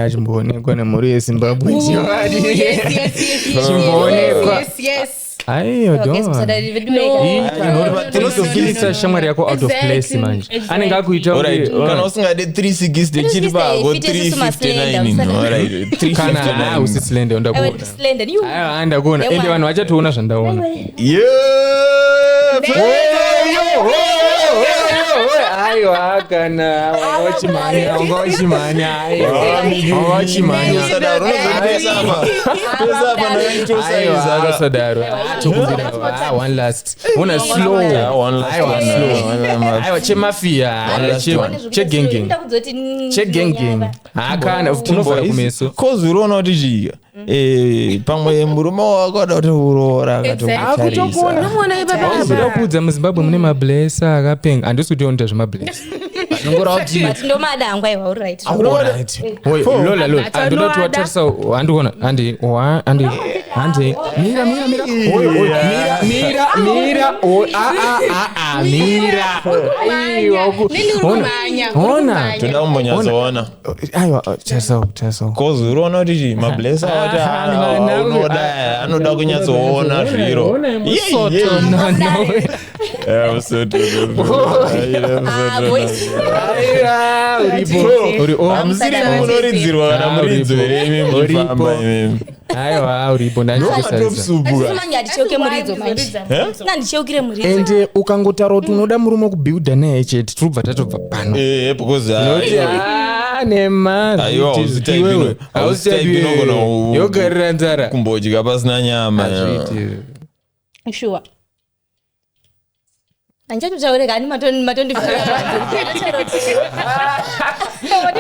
S2: Achimboonekwa nemhuri yeZimbabwe.
S3: Ooh, yes, yes, yes, yes,
S2: Chimboonekwa.
S3: yes, yes.
S2: Aiyo,
S1: Guys,
S2: don't.
S1: musada vedu
S3: No.
S1: wega.
S2: Unozofilisa shamwari yako out of place
S3: Exactly,
S2: manje.
S3: exactly.
S2: Anenge akuita
S4: Alright,
S2: kunge-
S4: kana usingade 360 chiri pako.
S1: 360, fite susu maslender,
S4: 359, alright,
S2: kana
S4: 359.
S2: usi slender.
S1: Aiwa,
S2: Ndakuona.
S1: ndiri slender. You.
S2: Aiwa, ndakuona. Ende vanhu vachatoona zvandaona.
S4: Yeah,
S2: Aiwa, kana wanga uchimhanya, wanga uchimhanya, aiwa, wanga uchimhanya.
S4: Usadaro, unozondipesa apa. Pesa apa, ndakaitosaiza.
S2: Aiwa, usadaro. Tokumbira, ah, one last. Una slow.
S4: Ah, one last
S2: Aiwa,
S4: one,
S2: slow.
S4: one last.
S2: Aiwa, chemafia.
S4: One last one.
S2: Chegengeng.
S1: Ndakuzoti,
S2: Chegengeng. Hakana unovhara kumeso.
S4: Cause uriona kuti chii, pamwe murume wako ada kuti uroora
S3: Exactly.
S4: akatokutarisa.
S3: Unomuona ipapa
S2: Wazoda
S3: apa.
S2: kuudza, muZimbabwe mune mablesa akapenga. Handisi kuti unoita zvemablesa. Ndongora kuti
S1: But ndomada hangu, aiwa, uri right.
S2: Alright. Oi, Lola, Lola.
S3: But
S2: Andoda kuti
S3: anoada.
S2: watarisa, handikuona. Handi, wa, handi, handi. Mira, mira, mira. Oi, oi, mira, mira, mira. Oi, a, a, a, a, mira. Aiwa,
S3: Nini uri
S2: Ona.
S3: kumhanya, uri
S2: Ona.
S3: kumhanya.
S4: Toda kumbonyatsoona.
S2: Aiwa, tarisa, tarisa.
S4: Cause uriona kuti chii, mablesa wati unoda anoda kunyatsoona zviro.
S2: Soto, no, no.
S4: Yeah, musoto.
S1: Ah, boys.
S2: Aiwa, uripo. Uri on.
S4: Hamusiri munoridzirwa kana
S2: Ah,
S4: muridzo
S2: uripo.
S4: here imi muchifamba
S2: Uripo.
S4: imimi?
S2: Aiwa, uripo. Ndandikusarisa.
S4: Ndomatopsubuka.
S1: Asi manje handicheuke muridzo manje. Nandicheukire muridzo.
S2: Ende ukangotaura kuti unoda murume wekubuilda naye chete, tirikubva tatobva pano.
S4: Eh, because
S2: Noti, ah, nema
S4: Aiwa, hausi type
S2: iwewe
S4: hausi type inogona
S2: yogarira nzara.
S4: kumbodya pasina nyama.
S2: Hazviiti.
S3: Sure.
S1: Handichatotaureka, ani matondifura.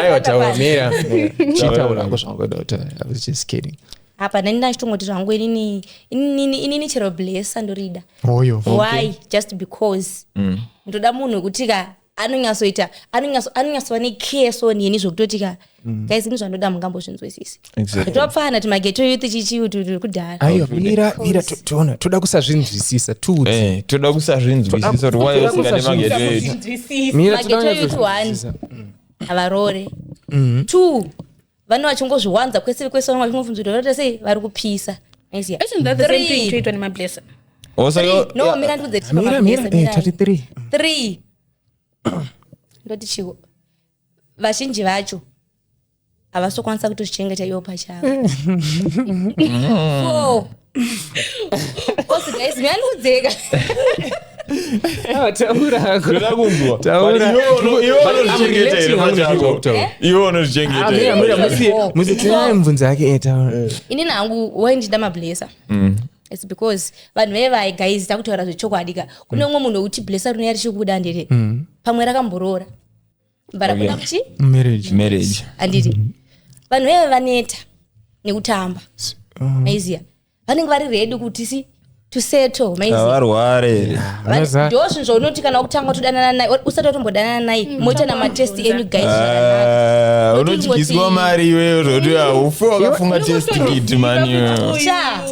S2: Aiwa, taura, mira, mira. Chitaura hangu zvangoda kutaura. I was just kidding.
S1: Apa nani ndachitongoti zvangu inini inini chero blessa ndorida.
S2: Oyo.
S1: Why? Just because ndoda munhu wekuti ka anonyatsoita anonyatsova necare so neni zvokutoti ka, guys, ini zvandoda mungambozvinzwisisi.
S4: Exactly.
S1: Topfana timageto youth chichi kuti kudhara.
S2: Aiwa, mira, mira, toona toda kusazvinzwisisa, tuudze.
S4: Toda kusazvinzwisisa kuti why
S2: Toda
S4: usingade
S2: kusazvinzwisisa.
S4: mageto youth.
S2: Mira, toda
S1: Mageto youth
S2: kunyatsozvinzwisisa.
S1: Havarore. Two, vane vachingozviwanza kwese kwese, vanenge vachingobvunza kuti vanoita sei, vari kupisa. Maiziya?
S3: Isn't that the same thing
S1: Three.
S3: choitwa nemablesser?
S4: Oh, saka-
S1: Three. No, mira, ndikudze tipa
S2: Mira, mira,
S1: mablesser, mira.
S2: 33.
S1: Three, ndoti chiko, vazhinji vacho havasokwanisa kutozvichengeta ivo pachavo. Four, kosi guys, mirandikudzeka.
S2: Ah, taura hako.
S4: Toda kunzwa.
S2: Taura.
S4: But iwe
S2: But I'm
S4: unozvichengeta here
S2: relating hangu
S4: pachako?
S2: nezvekutaura.
S4: Iwe unozvichengeta
S2: Ah, mira,
S4: here
S2: mira,
S4: pachako?
S2: musiye tinaye mubvunzo yake, taura.
S1: Inini hangu waindida mablesser, its because vanhu vevai, guys, takutaura zvechokwadi ka, kune umwe munhu wekuti blesser rinouya richikuda ndere pamwe rakamborora barabuda kuchi
S2: Marriage.
S4: Marriage.
S1: Handiti vanhu veve vaneta nekutamba, maiziya, vanenge vari ready kuti si to settle, maiziya.
S4: Havarware.
S1: Ndo zvinhu zvaunoti kana wakutanga kutodanana naye, usati watombodanana naye, moita namatesti enyu, guys, zvakanaka.
S4: Ah, unodyiswa mari iweyo zvokuti haufi wakafunga test kit mani iweyo.
S1: Cha.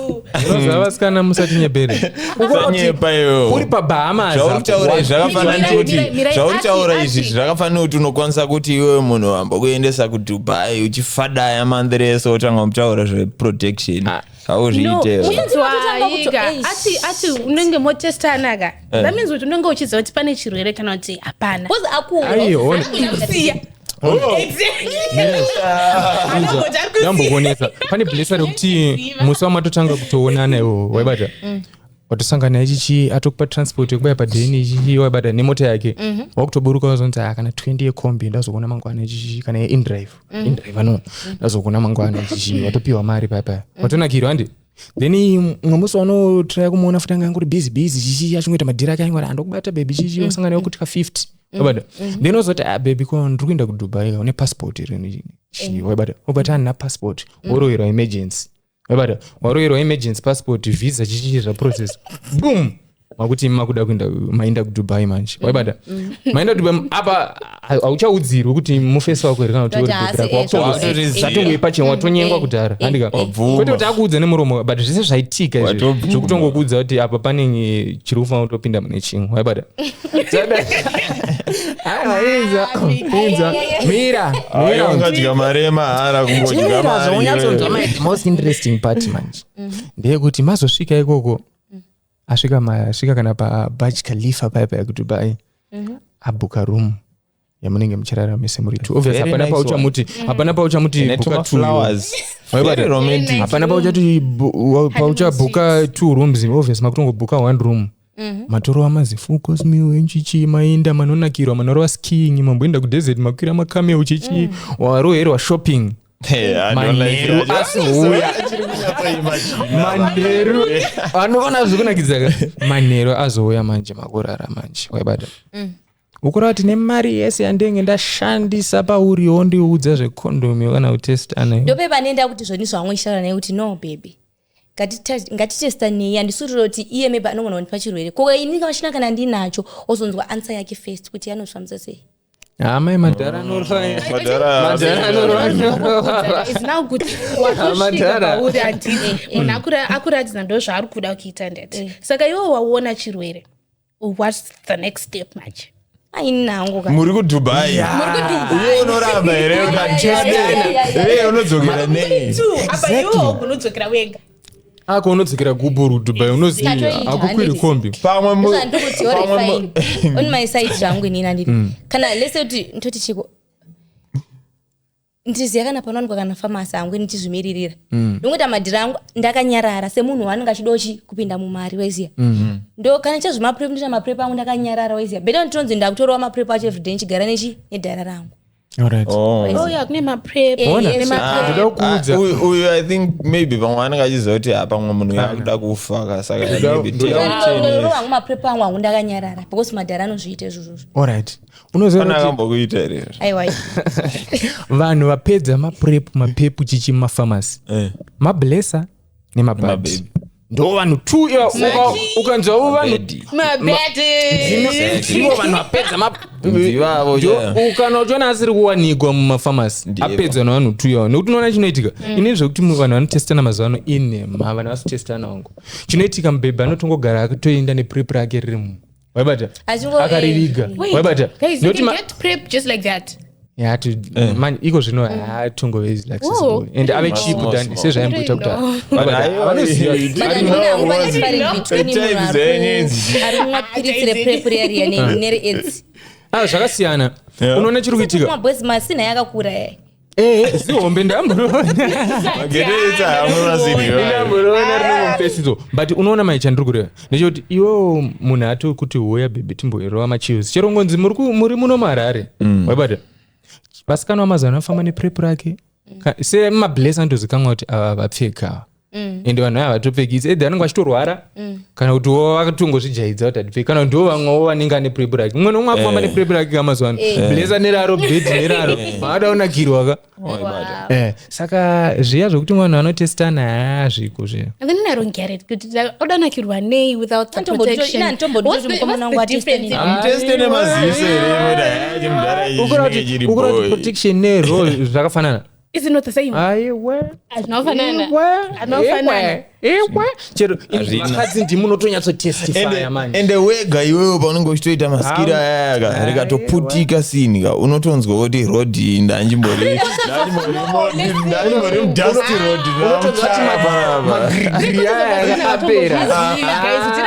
S2: Unoziva, vasikana, musatinyepere.
S4: Usanyepa iweyo.
S2: Uri paBahamas.
S4: Zvauri kutaura izvi zvakafanana
S3: Mirai,
S4: nekuti
S3: mirai, mirai,
S4: zvauri kutaura
S3: ati,
S4: izvi
S3: ati.
S4: zvakafanana nekuti unokwanisa kuti iwewe munhu ambokuendesa kuDubai uchifadaya mandiri ese, wotanga kutaura zveprotection, hauzviite.
S3: No,
S1: Unototanga
S3: inzwaika.
S1: kuto-
S3: Ati unenge motestana ka, that means kuti unenge uchiziva kuti pane chirwere kana kuti hapana.
S1: Because akura.
S2: Aiwa.
S3: Kusiya.
S2: Ndambokuonesa pane blesa rekuti musi wamatotanga kutoonana iwo, waibata, watosangana ichichi, atokupa transport yekubaya padheni ichichi, waibata, nemota yake, wakutoburuka, wazonzi, "Ah, kana 20 yekombi ndazokuona mangwana ichichi, kana yeindrive, indrive ano ndazokuona mangwana ichichi." Watopiwa mari paya paya, watonakirwa handi. Then mumwe musi wanotraya kumuona futi, anga angori busy busy chichi, achingoita madhiri ake, angori andokubata baby chichi, wasangana naye kutika 50, waibata. Then wazoti, "Ah, baby, ko ndiri kuenda kuDubai, une passport here?" Chi, waibata, wobata, "Handina passport." Woroverwa emergency, waibata, waroverwa emergency passport, visa chichi, zvaprocess, boom, makuti makuda kuenda, maenda kuDubai manje, waibata, maenda kuDubai. Apa hauchaudzirwi kuti mufesi wako here kana kuti
S1: Kuti
S2: uri
S1: haasi,
S2: bhebhi rako.
S4: Wakutoziva.
S2: Zvatongoipa, watonyengwa kudhara, handika?
S4: Wabvuma.
S2: Kwete kuti akuudza nemuromo, but zvese zvaitika izvi
S4: Watobvuma.
S2: zvekutongokuudza kuti apa pane chiri kufanira kutopinda mune chimwe, waibata. Aiwa, inza, inza, mira, mira.
S4: Ungadya mari yemahara, kungodya
S2: Chimira,
S4: mari
S2: zvaunyatsonzwa.
S4: iwewe.
S2: The most interesting part manje ndeyekuti mazosvika ikoko, asvika, masvika kana paBurj Khalifa paya paya kuDubai, abhuka room yamunenge muchirara mese muri two. Obvious,
S4: Very
S2: hapana
S4: nice.
S2: pauchamuti, hapana pauchamuti
S4: Ine
S2: bhuka
S4: tuma
S2: two.
S4: flowers.
S2: Waibata?
S4: Very romantic.
S2: Hapana pauchati pauchabhuka two rooms, obvious makutongobhuka one room. Matorova mazifull course meal enchichi, maenda manonakirwa, manorova skiing, mamboenda kudesert, makwira macamel chichi, waroherwa shopping.
S4: Hey, I don't like
S2: Manheru
S4: it.
S2: azouya, manheru anoona zvekunakidza ka, manheru azouya manje, makurara manje, waibata, ukureva kuti nemari yese yandenge ndashandisa pauri, wondiudza zvekondomi kana kutestana?
S1: Ndope panenda kuti zvoni zvamwe ichitaura naye kuti, "No baby, ngatitesta nei, handisutiro kuti iye maybe anogona kundipa chirwere, ko ini kachina kana ndinacho?" Ozonzwa answer yake first kuti anozvifambisa sei.
S2: Amai, madhara anorwa.
S4: Madhara.
S2: Madhara anorwa.
S3: It's now good watosvika
S2: Madhara.
S3: pauri, handiti munhu akuratidza ndo zvaari kuda kuita ndati, saka iwe waona chirwere, what's the next step manje?
S1: Aini nangu ka.
S4: Muri kuDubai, iwe unoramba here?
S1: Yeah.
S4: Iwe unodzokera nei?
S3: Apa iwe unodzokera wega.
S2: Ako unodzokera guburu Dubai, unoziva
S1: Tatoita,
S2: hakukwiri
S1: handiti.
S2: kombi.
S4: Pamwe
S1: Ndozvandikuti, ore
S4: pamwe
S1: fine, on my side zvangu inini handiti kana lese kuti ndoti chiko, ndiziya kana panowanikwa kana famasi hangu ndichizvimiririra, ndongoita madhiri angu ndakanyarara semunhu waanenge achidochi kupinda mumari, waiziya. Ndo kana chezvemaprep, ndoita maprep angu ndakanyarara, waiziya. Beta nditonzi ndakutorawo maprep acho everyday ndichigara nechi nedhara rangu.
S2: Alright.
S3: Oh yeah, kune maprep.
S2: Ona.
S3: Kune maprep.
S2: Ndoda kukuudza.
S4: Uyu I think maybe pamwe anenge achiziva kuti ha pamwe munhu uyu akuda kufa ka saka maybe
S1: Ndorova hangu maprep angu hangu ndakanyarara because madhara anozviita izvozvozvo.
S2: Alright. Unoziva
S4: pane
S2: kuti
S4: akambokuita here
S1: Aiwa.
S2: vanhu vapedza maprep mapepu chichi mumafamasi mablesser nemabadi
S4: Nemababy.
S2: ndo vanhu two iva ukanzwavo vanhu
S4: Mabedi.
S3: Mabedi.
S2: ndivo vanhu vapedza
S4: Ndivavo, yeah.
S2: ukana uchiona asiri kuwanikwa mumafamasi
S4: Ndivo.
S2: apedzwa navanhu two ivo nekuti unoona chinoitika ini zvekuti vanhu vanotestana mazuva ano inhema vanhu vasitestana wangu chinoitika mubhebhi anotongogara akatoenda neprep rake riri waibata
S1: Achingo-
S2: akaririga
S3: Wait,
S2: waibata
S3: guys, you
S2: Nekuti
S3: can
S2: ma-
S3: get prep just like that.
S2: Yeah, man iko zvino haatongove
S3: Oh.
S2: and ave cheap
S4: Small,
S2: than
S4: small.
S2: sezvaimboita
S3: I don't
S2: kuti
S3: know.
S4: But aiwa,
S2: vanoziva
S1: But handina hangu pane difference between munhu
S4: Types dzenyu
S1: ari kumwa piritsi reprep riya riya nereaids.
S2: Ah, zvakasiyana
S4: Yeah.
S2: unoona chiri kuitika
S1: Mabhozi masina yakakura yaya.
S2: Eh, zihombe ndamboroona
S4: Mageto hamuna
S2: ndamboroona rinomupesidzo but unoona mai chandiri kureva ndechekuti iwewo munhu atokuti hoya bhebhi timboirova machills chero ngonzi muri muno muharare waibata vasikana vamazuva ano anofamba neprep rake semabless anotozikanwa kuti ava vapfeka ava ende vanhu ava vatopfekisi edhi anenge vachitorwara kana kuti wo vakatongozvijaidza kuti hatipfeki kana kuti ndo vamwewo vanenge ane prep rake mumwe nomwe akufamba neprep rake kamazuva ano blesa neraro bhedhi neraro maada unakirwa ka saka zviya zvokuti vanhu vanotestana hazviko zviya
S3: And then I don't get it. Kuti like, odanakirwa nei without the protection.
S1: Ina handitombondi
S3: What's
S1: kuti
S3: the,
S1: mukomana wangu
S3: what's the
S1: ateste
S3: difference?
S1: nini.
S4: Muteste nemaziso here kuti haya chimudhara ichi chinenge chiri
S2: Ukura kuti
S4: boy.
S2: protection nero zvakafanana
S3: Is it not the same?
S2: aiwe
S3: Hazvinofanana. Hazvinofanana.
S2: iwe chero
S4: Hazvina.
S2: vakadzi ndimi unotonyatsotestifya manje
S4: ende wega iwewe paunenge uchitoita maskiri ayaya ka rikatoputika sini ka unotonzwa kuti rodhi ndanjimbori mudusty road ndamuchaya panapa
S2: magirigiri aya akapera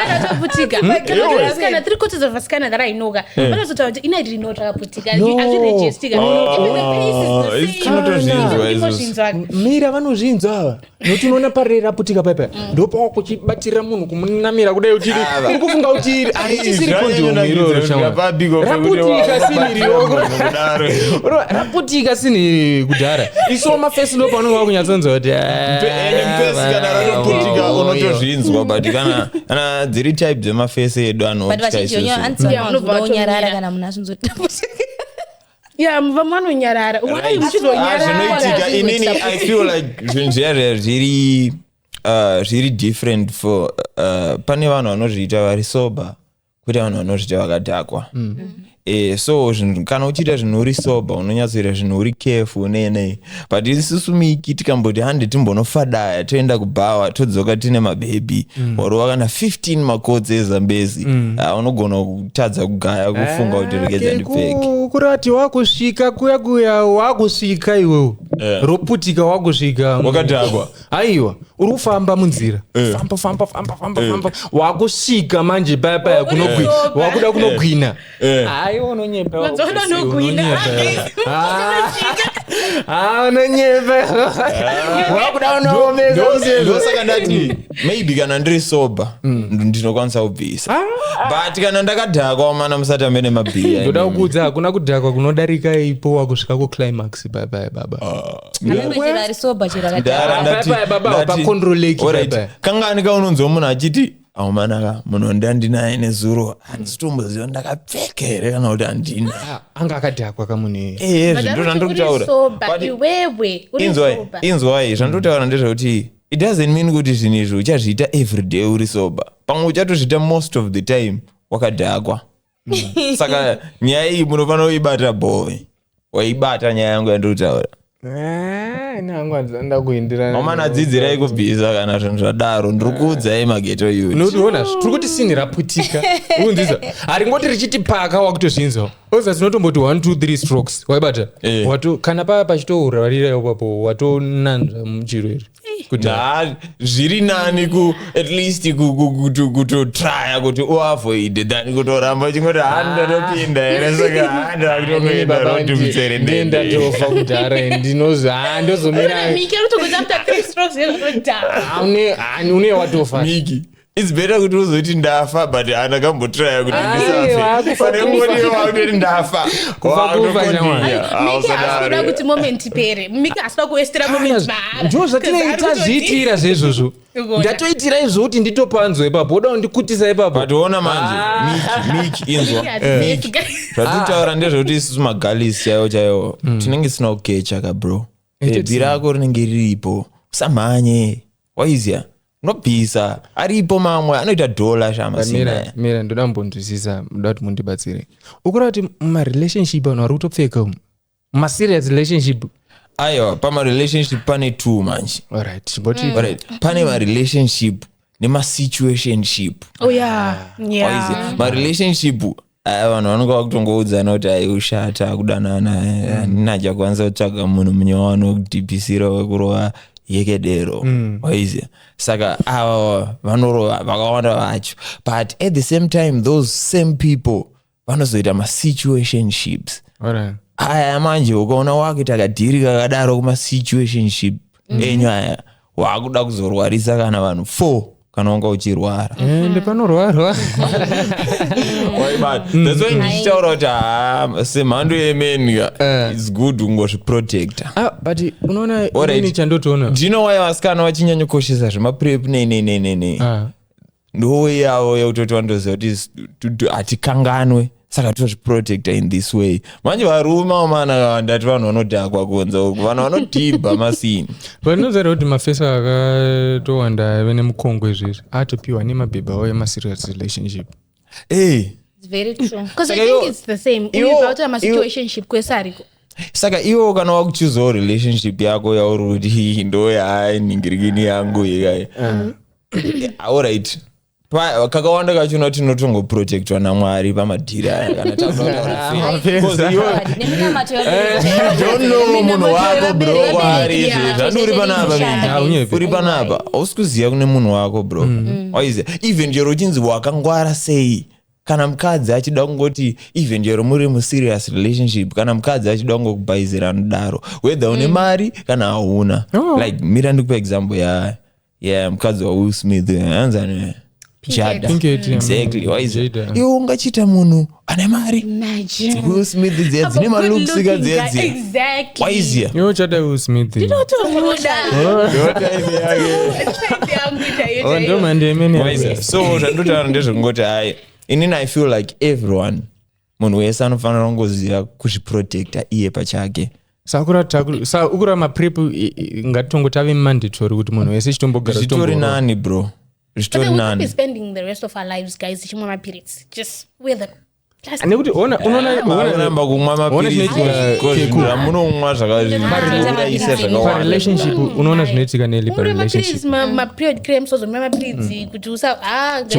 S3: Rakatoputika. Vasikana, three quarters of vasikana that I know ka. Vanozotaura kuti ina rino rakaputika.
S2: No.
S3: Hazviregistika. Even the pace
S4: Oh,
S3: is the same.
S4: tinotozvinzwa
S3: Even
S4: isusu.
S3: zvinzwa.
S2: mira vanozvinzwa ava nokuti unoona parere raputika paipa ndopawakuchibatira munhu kumunamira kudai uchiri uri kufunga kuti harichisiri kondomu iroro shamwari. Raputika sini iroro. Raputika sini kudhara iso mafesi ndo paunenge wakunyatsonzwa kuti
S4: ende mufesi kana ratoputika unotozvinzwa but kana kana dziri type dzemafesi edu
S1: But
S4: anotya
S1: vazhinji
S4: isusu
S1: vanhu
S3: Yeah, unobva
S1: vanonyarara
S3: watonyara.
S1: kana munhu azvinzotaputika.
S3: Yeah, vamwe vanonyarara. Why uchizonyarara?
S4: zvinoitika inini i feel like zvinhu zviya zviya zviri zviri different for pane vanhu vanozviita vari sober kwete vanhu vanozviita vakadhakwa so zvinhu kana uchiita zvinhu uri sober unonyatsoita zvinhu uri careful nei nei but isusu miki tikamboti hande timbonofadaya toenda kubhawa todzoka tine mabhebhi warova kana 15 makotsi ezambezi unogona kutadza kugaya kufunga kuti regedza ndipfeke
S2: kurati wakusvika kuya kuya wakusvika iwewo roputika wakusvika
S4: Wakadhakwa.
S2: aiwa uri kufamba munzira famba famba famba famba famba wakusvika manje paya paya kunogwina
S3: sober.
S2: wakuda kunogwina aiwa unonyepa
S3: Wanzoona unogwina.
S2: unonyepa wakuda unoomesa
S4: ndosaka ndati maybe kana ndiri sober ndinokwanisa kubvisa but kana ndakadhakwa mana musati amene mabhiya
S2: ndoda kukuudza hakuna kudhakwa kunodarika ipo wakusvika kuclimax paya paya baba
S1: Chero ari sober chero akadhakwa.
S4: Ndara ndati-
S2: Bye bye, baba,
S4: ndati-
S2: pacontrol lake,
S4: Alright,
S2: bye bye.
S4: kangani kaunonzwa munhu achiti aumanaka munhu wandandinaye nezuro handitomboziva ndakapfeka here kana kuti handina
S2: Ah, anga akadhakwa kamunhu iyeye
S4: ehe
S3: But
S4: zvinhu
S3: anoti uri
S4: zvandiri kutaura
S3: sober,
S4: But
S3: iwewe uri
S4: inzwai
S3: sober.
S4: inzwai zvandinotaura ndezvekuti it doesn't mean kuti zvinhu izvi uchazviita everyday uri sober pamwe uchatozviita most of the time wakadhakwa saka nyaya iyi munofanira kuibata boy waibata nyaya yangu yandiri kutaura
S2: nangu handisanda kuenderana
S4: mamana dzidzirai kubvisa kana zvinhu zvadaro ndiri kuudzai mageto youth
S2: unoona tiri kuti sini raputika unzisa haringoti richiti paka wakutozvinzwa obviously unotomboti 1 2 3 strokes waibata
S4: Eh.
S2: Wato- kana paya pachitourarira ipapo watonanzva muchiro iri kuti
S4: Na, zviri nani ku at least kutotraya kuti uavoide than kutoramba uchingoti handatopinda here saka handakutongoenda roti mutserendende
S2: ndatofa kudhara ndinozi ndozomira
S3: Miki ari kutongoti after three strokes yezvodhakwa.
S2: une watofa
S4: miki It's better kuti uzoti ndafa, but andakambotraya kuti
S2: Aiwa,
S4: ndisafe,
S2: kufa
S4: pane
S2: kufa.
S4: ngoti wakutoti ndafa.
S2: Kufa kufa, shamwari.
S3: Miki asikuda kuti moment ipere. Miki asikuda kuwestera moment mahara.
S2: Ndo zvatinenge tazviitira zvezvozvo.
S3: Ugoona.
S2: Ndatoitira izvo kuti nditopanzwa ipapo, woda kundikutisa ipapo.
S4: But ona manje, Miki, inzwa. Miki, zvatitaura ndezvekuti isusu magalis chaiwo chaiwo tinenge tisina kukecha ka, bro. Bhebhi rako rinenge riripo, usamhanye, waiziya, unobvisa aripo, mamwe anoita dhola
S2: Mira,
S4: shamasina.
S2: mira, ndoda kumbonzwisisa, ndoda kuti mundibatsire. Ukura kuti mumarelationship vanhu vari kutopfeka umu, mumaserious relationship?
S4: Aiwa, pamarelationship pane two manje.
S2: Alright, chimboti.
S4: Alright, pane marelationship nemasituationship.
S3: Oh yeah. Yeah.
S4: Waiziya, marelationship aya, vanhu vanonga vakutongoudzana kuti ai, ushata kudanana, handina chakwanisa kutsvaga munhu munyowani wekudhipisira, wekurova yekedero, waiziya. Saka ava vanorova vakawanda vacho, but at the same time those same people vanozoita masituationships.
S2: Alright.
S4: Aya manje, ukaona wakuita kadhiri kakadaro kumasituationship enyu aya, wakuda kuzorwarisa kana vanhu four kana wanga uchirwara.
S2: Ende panorwarwa.
S4: Waibata. That's why ndichitaura kuti haa, semhando yemeni, it's good kungozviprotecta.
S2: Ah, but unoona,
S4: Alright.
S2: inini chandotoona,
S4: Do you know why vasikana vachinyanyokoshesa zvemaprep nei nei nei nei nei?
S2: Ah,
S4: Ndo yavo yekutoti vandoziva kuti hatikanganwe, saka tozviprotecta in this way. Manje varume vamana, ndati vanhu vanodhakwa kunze uku, vanhu vanodhibha masini.
S2: But unoziva kuti mafesa akatowanda aive nemukongo izvezvi atopiwa nemabhebha avo emaserious relationship.
S4: Hey.
S1: It's very true.
S3: Because I
S4: Saka
S3: think it's the same. Uibva masituationship kwese ariko.
S4: Saka iwo kana wakuchuzawo relationship yako yauri kuti "Hii, ndo yainhingirikini yangu ikai," alright, kakawanda kachona tinotongoprotectwa namwari pamadhiri aya kana takuda.
S1: Neminamato.
S4: Don't know munhu wako, bro, kwaari izvi zvandi uri panapa.
S2: Ah, unyepe.
S4: Uri panapa, hausi kuziva kune munhu wako, bro, waiziva. Even chero uchinzi wakangwara sei, kana mukadzi achida kungoti, even chero muri muserious relationship, kana mukadzi achida kungokubhaizira, anodaro, whether une mari kana hauna.
S2: Oh.
S4: Like, mira ndikupa example ya mukadzi waWill Smith, anzani, Jada.
S2: Pinkett, yeah.
S4: Exactly, waiziva.
S2: Jada.
S4: Iwe ungachiita munhu ane mari,
S3: Imagine.
S4: Will Smith dziya dzine
S3: Good
S4: malooks ka
S3: looking
S4: dziya
S3: guy.
S4: dziya.
S3: Exactly.
S4: Waiziya.
S2: Iwe uchada Will Smith.
S3: Tomuda. Type yangu chaiyo
S2: Oh,
S3: chaiyo.
S2: ndo mhando yemene.
S4: Waiziya. So zvandotaura ndezvekungoti hai, inini I feel like everyone, munhu wese anofanira kungoziva kuzviprotecta iye pachake.
S2: Ukura maprep, ngatitongo tave mandatory kuti munhu wese chitombogara.
S4: Zvitori nani, bro.
S3: But
S4: Zvitori
S3: then we can't be
S4: nani.
S3: spending the rest of our lives, guys, tichimwa mapiritsi. Just wear the plastic.
S2: Nekuti ona, unoona,
S4: Unoramba kumwa
S2: ona
S4: mapiritsi
S2: chinoitika,
S4: ko
S2: Keku.
S4: zvinhu zvamunomwa zvakazviurayisa zvakawanda.
S2: Parelationship, unoona zvinoitika neli
S3: Umwe
S2: parelationship.
S3: mapiritsi, maperiod cramps, ozomwa mapiritsi kuti usa ah, guys.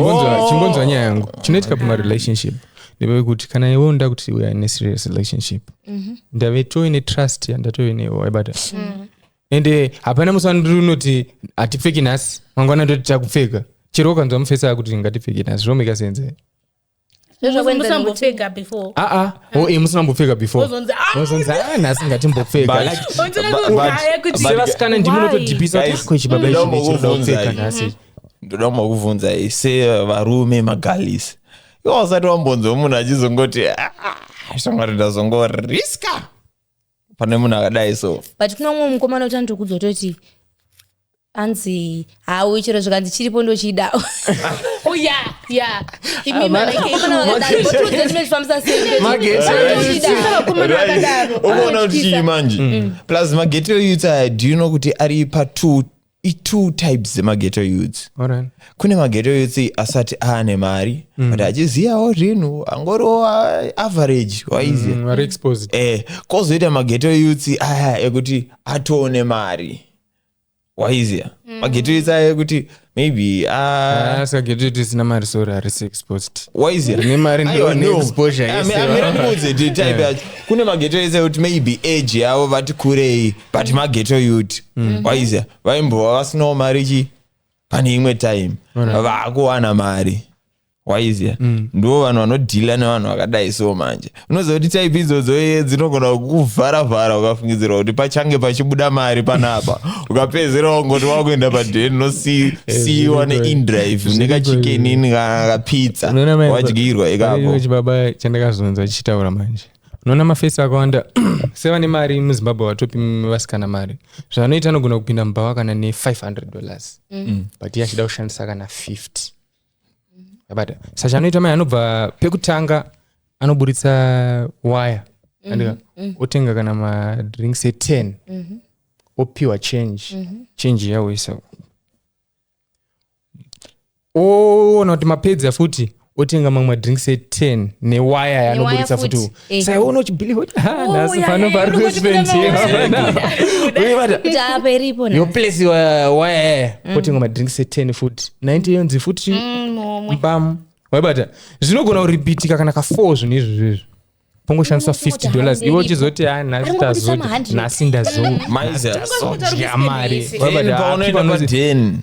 S2: Chimbonzwa nyaya yangu. Chinoitika pamarelationship ndepekuti kana iwe unoda kuti we are in a serious relationship, ndave toine trust yandatove newe, waibata. Ende hapana musi wandinoti hatipfeki nhasi, mangwana ndoti takupfeka. Chero ukanzwa mufesi akuti ngatipfeke nhasi, zvinomeka sense.
S3: Musambopfeka before.
S2: Aa, o musina mbopfeka before.
S3: Wozonzi, ah,
S2: Wozonzi, "Ah, nhasi ngatimbopfeka."
S4: But-
S2: Like,
S3: Wonzeka
S4: but-
S3: kugaya kuti-
S2: sevasikana ndimi
S3: Why?
S2: munotodhipisa
S4: Guys,
S2: kuti kwechibaba ichi
S4: ndoda
S2: ndichinoda
S4: kumbokubvunzai.
S2: kupfeka nhasi.
S4: Ndoda kumbokubvunzai, sevarume magalisi, iwe wasati wambonzwa munhu achizongoti, "Ah, shamwari, ndazongoriska pane munhu akadai so"?
S1: But kuna umwe mukomana kuti andikuudza kutoti anzi hawi, chero zvikanzi chiripo ndochida.
S3: Oh yeah, yeah. Imi
S1: Vakomana vakadaro, votiudza tinozvifambisa sei?
S2: Magetsi.
S1: Ndochida.
S3: Vakomana vakadaro.
S4: Unoona kuti chii manje, plus mageto youths aya, do you know kuti ari pa two, i-two types dzemageto youths?
S2: Alright.
S4: Kune mageto youths asati aane mari, but achiziyawo zvinhu, angoriwo average, waiziya.
S2: Vari exposed.
S4: Kwozoita mageto youths aya ekuti atoone mari, waiziya, mageto youths aya ekuti maybe
S2: Ah, saka geto tisina mari, sorry, harisi exposed.
S4: Waiziya.
S2: Rine mari
S4: Aiwa,
S2: ndine
S4: no.
S2: exposure yese.
S4: Mirandikuudze type yacho. Kune mageto ese ekuti maybe age yavo vati kurei, but mageto youth, waiziya, vaimbova vasinawo mari chi pane imwe time, vaakuwana mari. Waiziya, ndo vanhu vanodhila nevanhu vakadai. So manje unoziva kuti type idzodzo iye dzinogona kukuvharavhara, ukafungidzirwa kuti pachange pachibuda mari panapa, ukapedzera wangoti wakuenda padheni, nosiyiwa neinDrive nekaChicken Inn kana kapizza,
S2: Unoona mai-
S4: wadyirwa
S2: Pane
S4: ikapo.
S2: chibaba chandakazonzwa chichitaura manje. Unoona mafesi akawanda sevane mari muZimbabwe, vatopi vasikana mari, zvanoita anogona kupinda mubhawa kana ne$500, but iye achida kushandisa kana 50. Abata saka chanoita mai, anobva pekutanga anoburitsa waya, andika otenga kana madrinks e10, opiwa change, change yawoisa, oona kuti mapedza futi, otenga mamwe madrinks e10 newaya yaanoburitsa
S1: futi.
S2: futi.
S1: Eh.
S2: Saka uona uchibhiliva kuti ha,
S3: Oh,
S2: nhasi
S3: yeah,
S2: pano
S3: yeah,
S2: pari
S3: unongoti kuna
S2: kuspendiwa.
S1: Kuti apa iripo nhasi.
S2: Yoplesi waya yaya, otenga madrinks e10 futi, 90 yonzi futi
S3: Momwe.
S2: bam, waibata. Zvinogona kuripitika kana ka4 zvinhu izvo izvizvo, pongoshandiswa $50, iwe uchizoti ha, nhasi
S1: Aringobudisa
S2: tazodya,
S1: ma100.
S2: nhasi
S4: Maiza.
S2: ndazodya mari.
S4: Then paunoenda padhen,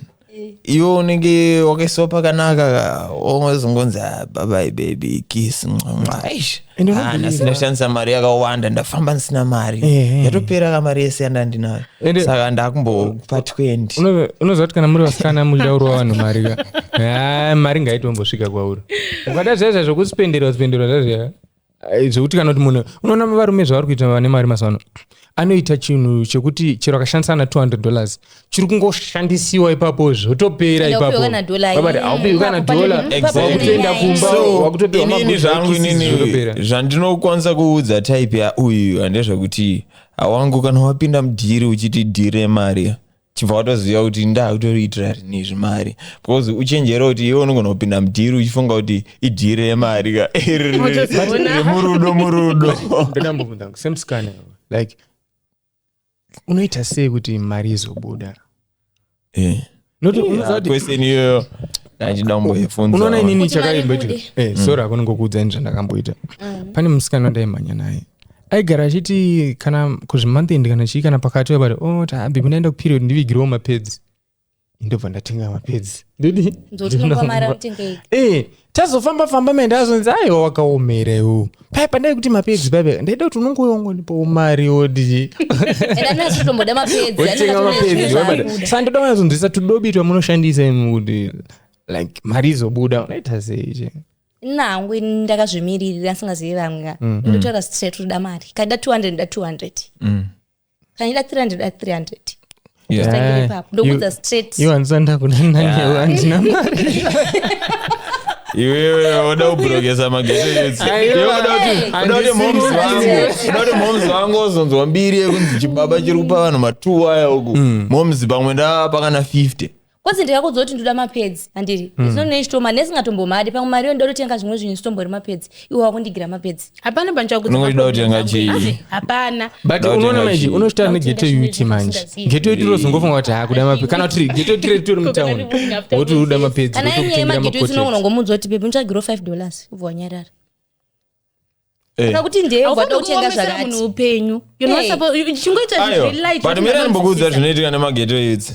S4: iwe unenge wakaiswa pakanaka, ozongonzi, "Ah, bye bye baby, kiss, mwa, mwa." Eish.
S2: And
S4: Ah,
S2: unobelieve.
S4: nhasi ndashandisa mari yakawanda, ndafamba ndisina mari,
S2: Eh, eh.
S4: yatopera kamari yese yandandinayo, saka ndakumbokupa 20.
S2: Unoziva kuti kana muri vasikana muchaurwa vanhu mari ka. Ha, mari ngaitombosvika kwauri. Ukada zvaizva zvokuspenderwa spenderwa zvazviya zvekuti kana kuti munhu, unoona varume zvavari kuita vane mari mazuva ano, anoita chinhu chekuti chero akashandisa na $200, chiri kungoshandisiwa ipapo, zvotopera
S1: Ende
S2: ipapo.
S1: haupiwi kana dollar.
S2: Wabati, haupiwi kana
S1: Ipapo pane-
S2: dollar.
S1: ipapo pane
S2: Wakutoenda
S1: nyaya.
S2: kumba,
S4: So,
S2: wakutopiwa
S4: inini
S2: magood
S4: zvangu,
S2: kisses,
S4: inini
S2: zvotopera.
S4: zvandinokwanisa kuudza type yauyu ndezvekuti awangu, kana wapinda mudhiri uchiti dhiri remari, chibva watoziva kuti ndakutoriitira rinizvi mari, because uchenjere kuti iwe unogona kupinda mudhiri uchifunga kuti idhiri remari ka remurudo murudo.
S2: Ndinambobvunza semusikana, like unoita sei kuti mari izobuda? Not unoziva kuti
S4: Question iyoyo ndachida kumboibvunza.
S2: Unoona inini
S1: Kuti mari
S2: chakaimboita
S1: ibude.
S2: Sorry, hakuna ngokuudza ini zvandakamboita. Pane musikana wandaimhanya naye, aigara achiti kana kuzvimonth kana chii kana pakati wabati, "Oh, tahabi ndaenda kuperiod, ndivigirewo mapads." Ndobva ndatenga mapads, ndodi.
S1: Nzoti unopa mari anotengei.
S2: Tazofamba famba maenda, azonzi, "Aiwa, wakaomera iwo." Pai pandai kuti mapads paipa, ndaida kuti unongouya ungondipawo mari woti
S1: Ende anasi kutomboda mapads.
S2: wotenga mapads, wabata. Saka ndoda kunyatsodzisa tudobi twamunoshandisa imi kuti like mari izobuda, unoita sei che?
S1: Nangu ini ndakazvimiririra, ndisingazivi vamwe ka. Ndotaura straight, toda mari. Kana da 200, nda 200. Kana ida 300, da 300. Tangira ipapo. Ndokuudza straight.
S2: Iwo handisanda kudanana, handina mari.
S4: Iwewe woda kubrokesa mageto youths. Iwe woda kuti moms vangu, uda kuti moms vangu ozonzwa mbiri yekunzi chibaba chiri kupa vanhu matuwaya uku, moms pamwe ndavapa kana 50.
S1: Kwanzi ndikakudza kuti ndoda mapads, handiri isinonechitoma nesingatombomadi, pamwe mari iyo ndototenga zvimwe zvinhu zitombori mapads, iwe wakundigira mapads.
S3: Hapana panchakuudza.
S4: Unongoda kutenga chii?
S3: Hapana.
S2: But
S4: Ndakutenga
S2: unoona manje
S4: chii?
S2: unosvita negeto
S3: Ndakutenga
S2: youth
S3: chimwe
S2: manje.
S3: zvinhu.
S2: Ghetto youth rozongofunga kuti hakuda mapads, kana kuti ghetto youth ritori mutauni, woti uda mapads,
S1: Kana inyaya
S2: rotokutengera
S1: yemageto
S2: makotex.
S1: unogona ngomuudza kuti, "Baby, untsvagiro $5," ubva wanyarara. Kana kuti ndeye ubva
S3: Haufaniri
S1: kutenga
S3: kuomesera
S1: zvakati.
S3: munhu upenyu. You're not
S1: Hey.
S3: chingoita
S4: Aiwa,
S3: zviri light.
S4: but mira ndimbokuudza zvinoitika nemageto youths.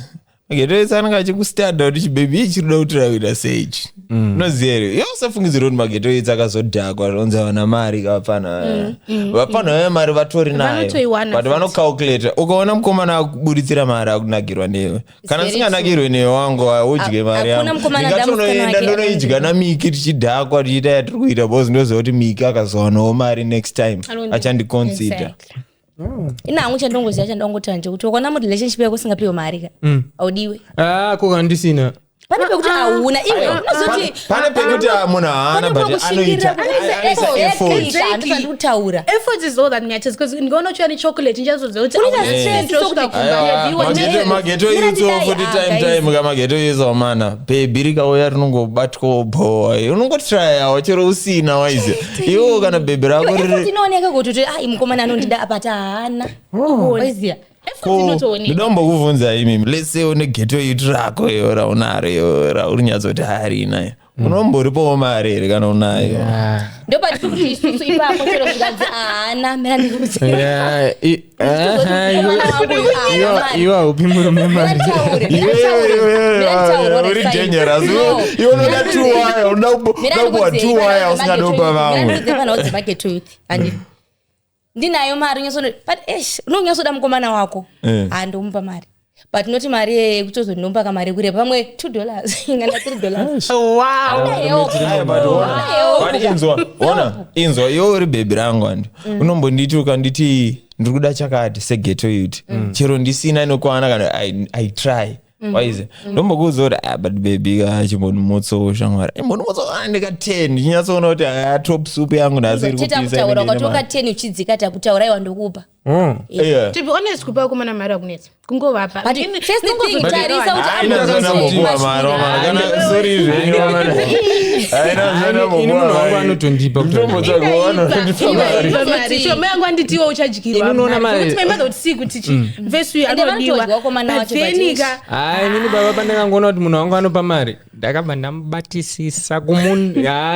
S4: Mageto youths anenge achikustada kuti chibhebhi ichi chiri kuda kutora kuita seichi, unoziva here? Iwe usafungidzira kuti mageto youths akazodhakwa zvonzi havana mari. Kavapfana vapfana vaya mari vatori nayo,
S3: Vanotoiwana
S4: but
S3: futi.
S4: vanocalculata. Ukaona mukomana akuburitsira mari, akunakirwa newe. Kana
S1: very
S4: asinganakirwe newe, wangu audye mari
S1: Hakuna
S4: yangu.
S1: mukomana ada musikana
S4: Ndingatonoenda
S1: wake.
S4: ndonoidya naMiki tichidhakwa tichiita yatiri kuita, because ndoziva kuti Miki akazowanawo mari next time achandiconsider.
S3: Exactly.
S1: Ina hangu chandongoziva, chandongotaura ndechekuti ukaona murelationship yako usingapiwe mari ka, audiwe.
S2: Ah, ko kana ndisina?
S1: Pane pekuti hauna iwe unozoti
S4: Pane pekuti munhu haana,
S1: pane
S4: but anoita
S1: pekushingirira.
S4: anoisa effort.
S1: Handozvandiri kutaura.
S3: Effort is all that matters, because ndikaona uchiva nechocolate, ndichazoziva kuti
S1: Unoita
S3: hauna
S1: stress
S3: cent
S1: sokuti-
S3: osvika kumba.
S4: Aiwa,
S3: Yaviwa
S4: mageto
S1: Mira
S4: youths
S1: ndidai,
S4: futi
S1: ah,
S4: time
S1: guys.
S4: time ka mageto youths wamana bhebhi rikauya rinongobatwawo bhowa, unongotrayawo chero usina, waiziva iwo kana bhebhi rako
S1: Iwe effort
S4: riri
S1: inooneka kuti kuti ai, mukomana anondida, apati haana, waiziya.
S3: Effort inotooneka.
S4: Ndoda kumbokubvunza imimi, let's say une ghetto youth rako iyo raunaro iyo rauri nyatsoti harina, Unomboripowo mari here kana unayo?
S2: Yeah.
S1: Ndopatiri kuti isusu ipapo chero zvikanzi haana, mira ndikuudze.
S2: Yeah, aha,
S1: Iwe-
S2: iwe haupi murume mari.
S1: Mira nditaure, mira nditaure, mira nditaure,
S4: Uri
S1: alright, fine.
S4: dangerous.
S1: No.
S4: Iwe unoda two wire, unoda kupuwa two wire usingadi kupa vamwe.
S1: Panhau dzemageto youth, handiti ndinayo mari unyatsono, but esh, unonyatsoda mukomana wako. Handomupa mari, but noti mari yekutozondinompa kamari yekurepa pamwe $2 kana $3.
S3: Wow.
S4: Aya, but ona. But inzwa, ona, inzwa, iwe uri bhebhi rangu, andi unombonditi ukanditi ndiri kuda chakati segeto youth, chero ndisina inokwana kana I try waize, ndombokuudza kuti, ah, but baby ka, chimbondimotsowo shamwari, imbondimotsowo ndika 10 ndichinyatsoona kuti aya top soup yangu nhasi iri
S1: Teta
S4: kupisa
S1: kutaura
S4: inenge ine
S1: ukatoka
S4: mari.
S1: 10 uchidzika, takutaura, iwa ndokupa.
S4: Yeah.
S3: To be honest, kupa vakomana mari hakunetsa, kungovapa.
S1: But first thing, tarisa kuti
S4: Haina zvaina mbopuwa mari, wamana. Kana sorry zvenyu, wamana. Haina zvaina
S2: Ini
S4: mbopuwa
S2: munhu wangu
S4: mari.
S2: anotondipa kuti-
S4: Ndombotsvaga wanondipa mari.
S3: Shoma yangu anditiwo uchadyirwa
S2: Ini unoona mari-
S3: mari maimother kuti sii kuti chi mvesi uyu
S1: Ende
S3: anodiwa.
S1: vanotodya vakomana
S3: But
S1: vacho,
S3: then
S1: but
S3: ka
S2: Hai, inini baba, pandakangoona kuti munhu wangu anopa mari, ndakabva ndamubatisisa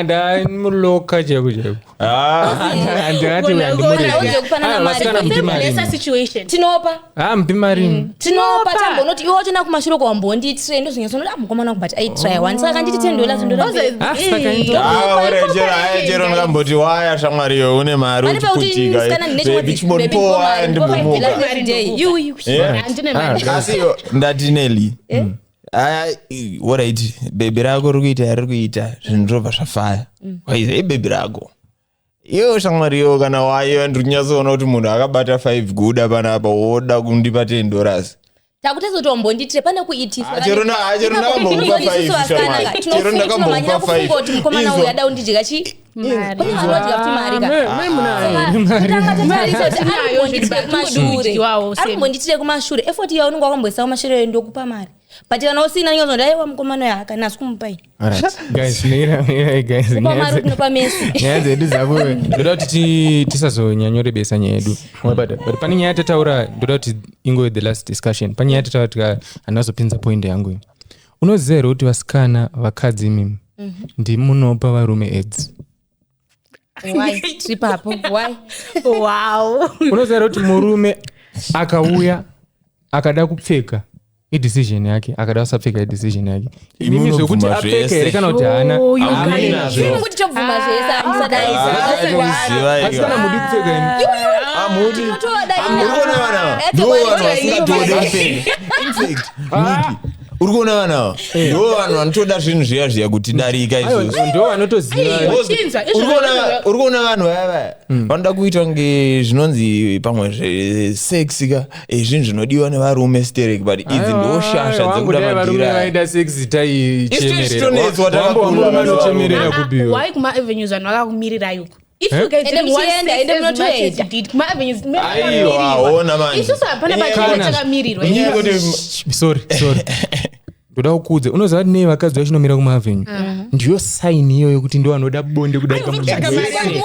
S2: ndamuloka chaiko chaiko.
S4: Ah.
S2: Ndakati
S3: Unoona-
S1: Unauze kupanana mari.
S2: vasikana mupi mari.
S3: Lesser situation.
S1: Tinopa.
S2: Ha, mupi mari.
S1: Tinopa, tambonoti iwe wachona kumashure kwambonditire, ndozvinyatsonoda mukomana wangu, but aitry one, saka kanditi $10 ndoda.
S2: Ah, saka
S4: Ah, ore, chero aya, chero ndikamboti waya shamwari yo une mari
S1: Pane pakuti
S4: uchiputika
S1: musikana ndine
S4: baby
S1: chimwe-
S4: chimbondipo
S1: baby,
S4: waya
S1: ndipo mari,
S4: ndimbomuka.
S1: ndipo $5 every day. You.
S4: Yeah.
S3: Handine mari.
S4: Asi yo, ndati Nelly, aya, alright, bhebhi rako riri kuita yariri kuita, zvinhu zvinobva zvafaya waiza ibhebhi rako iyo shamwari yo kana wayo, ndiri kunyatsoona kuti munhu akabata 5 guda panapa woda kundipa $10.
S1: Takutesa kuti wambonditire pane kuitiswa.
S4: Ah, chero chero ndakambokupa five, shamwari. Chero ndakambokupa five.
S1: Kuti mukomana
S4: Izwa.
S1: uyu ada kundidya chi,
S3: Mari.
S1: kune vanhu vadya futi mari ka.
S2: Mai munayo mari.
S1: Tanga tatarisa kuti
S3: Tinayo
S1: ari kumbonditire kumashure,
S3: Kudyiwawo,
S1: ari kumbonditire kumashure, effort yaunenge wakamboisa kumashure iyo ndokupa mari, but kana usina nyozonda, aiwa, mukomana uyu hakanasi kumupa ini.
S2: Alright, guys, mira, guys,
S1: Kupa
S2: nyaya
S1: mari kunopa mesi.
S2: Nyaya dzedu dzako ndoda kuti tisazonyanyorebesa nyaya yedu. Wabata. But pane nyaya yatataura, ndoda kuti ingove the last discussion. Pane nyaya yatataura tika handazopinza point yangu iyi. Unoziva here kuti vasikana, vakadzi imimi ndimunopa varume AIDS?
S1: Why? Tiripapo, why?
S3: Wow.
S2: Unoziva here kuti murume akauya akada kupfeka idecision yake, akada kusapfeka idecision yake?
S4: Imi
S2: Imimi zvekuti
S4: munobvuma
S2: apfeke here
S4: zvese.
S2: kana kuti haana,
S3: Oh, you
S2: hamunei
S3: guys.
S2: nazvo.
S1: Imi kuti tobvuma zvese, hamusadai.
S4: Ah,
S2: Vasikana mudi kupfeka imi.
S4: Amuti
S1: Toda.
S4: uri kuona vana ava ndo vanhu vasingatode kupfeka. In fact, Niki, uri kuona vana ava ndo vanhu vanotoda zvinhu zviya zviya kuti darika
S2: Aiwa,
S4: izvozvo.
S2: ndo vanotoziva.
S3: Aiwa. Uchinzwa, izvo
S4: Uri uri kuona vanhu vaya vaya vanoda kuitwa nge zvinonzi pamwe zvesex ka, zvinhu zvinodiwa nevarume sterek, but idzi ndo shasha dzekuda
S2: varume
S4: madhira.
S2: vaida sex.
S4: Isu tichitonetswa takakura.
S2: Taichemerera kubiwa.
S3: Why kuma-avenues vanhu vakakumirirai uku? If you guys
S1: Ende
S3: didn't want
S1: muchienda,
S3: sex
S1: ende
S3: as much as
S1: munotoenda.
S3: you did, kuma-avenues
S4: Aiwa, ona manje.
S3: Isusu hapana
S4: Inyaya
S3: patinenge
S2: Kana.
S3: takamirirwa.
S4: Inyaya yekuti
S2: Sorry, sorry, ndoda kukuudza, unoziva kuti nei vakadzi vachinomira kumaavenue? Ndiyo saini iyoyo yekuti ndo vanoda bonde kudarika munhu wese.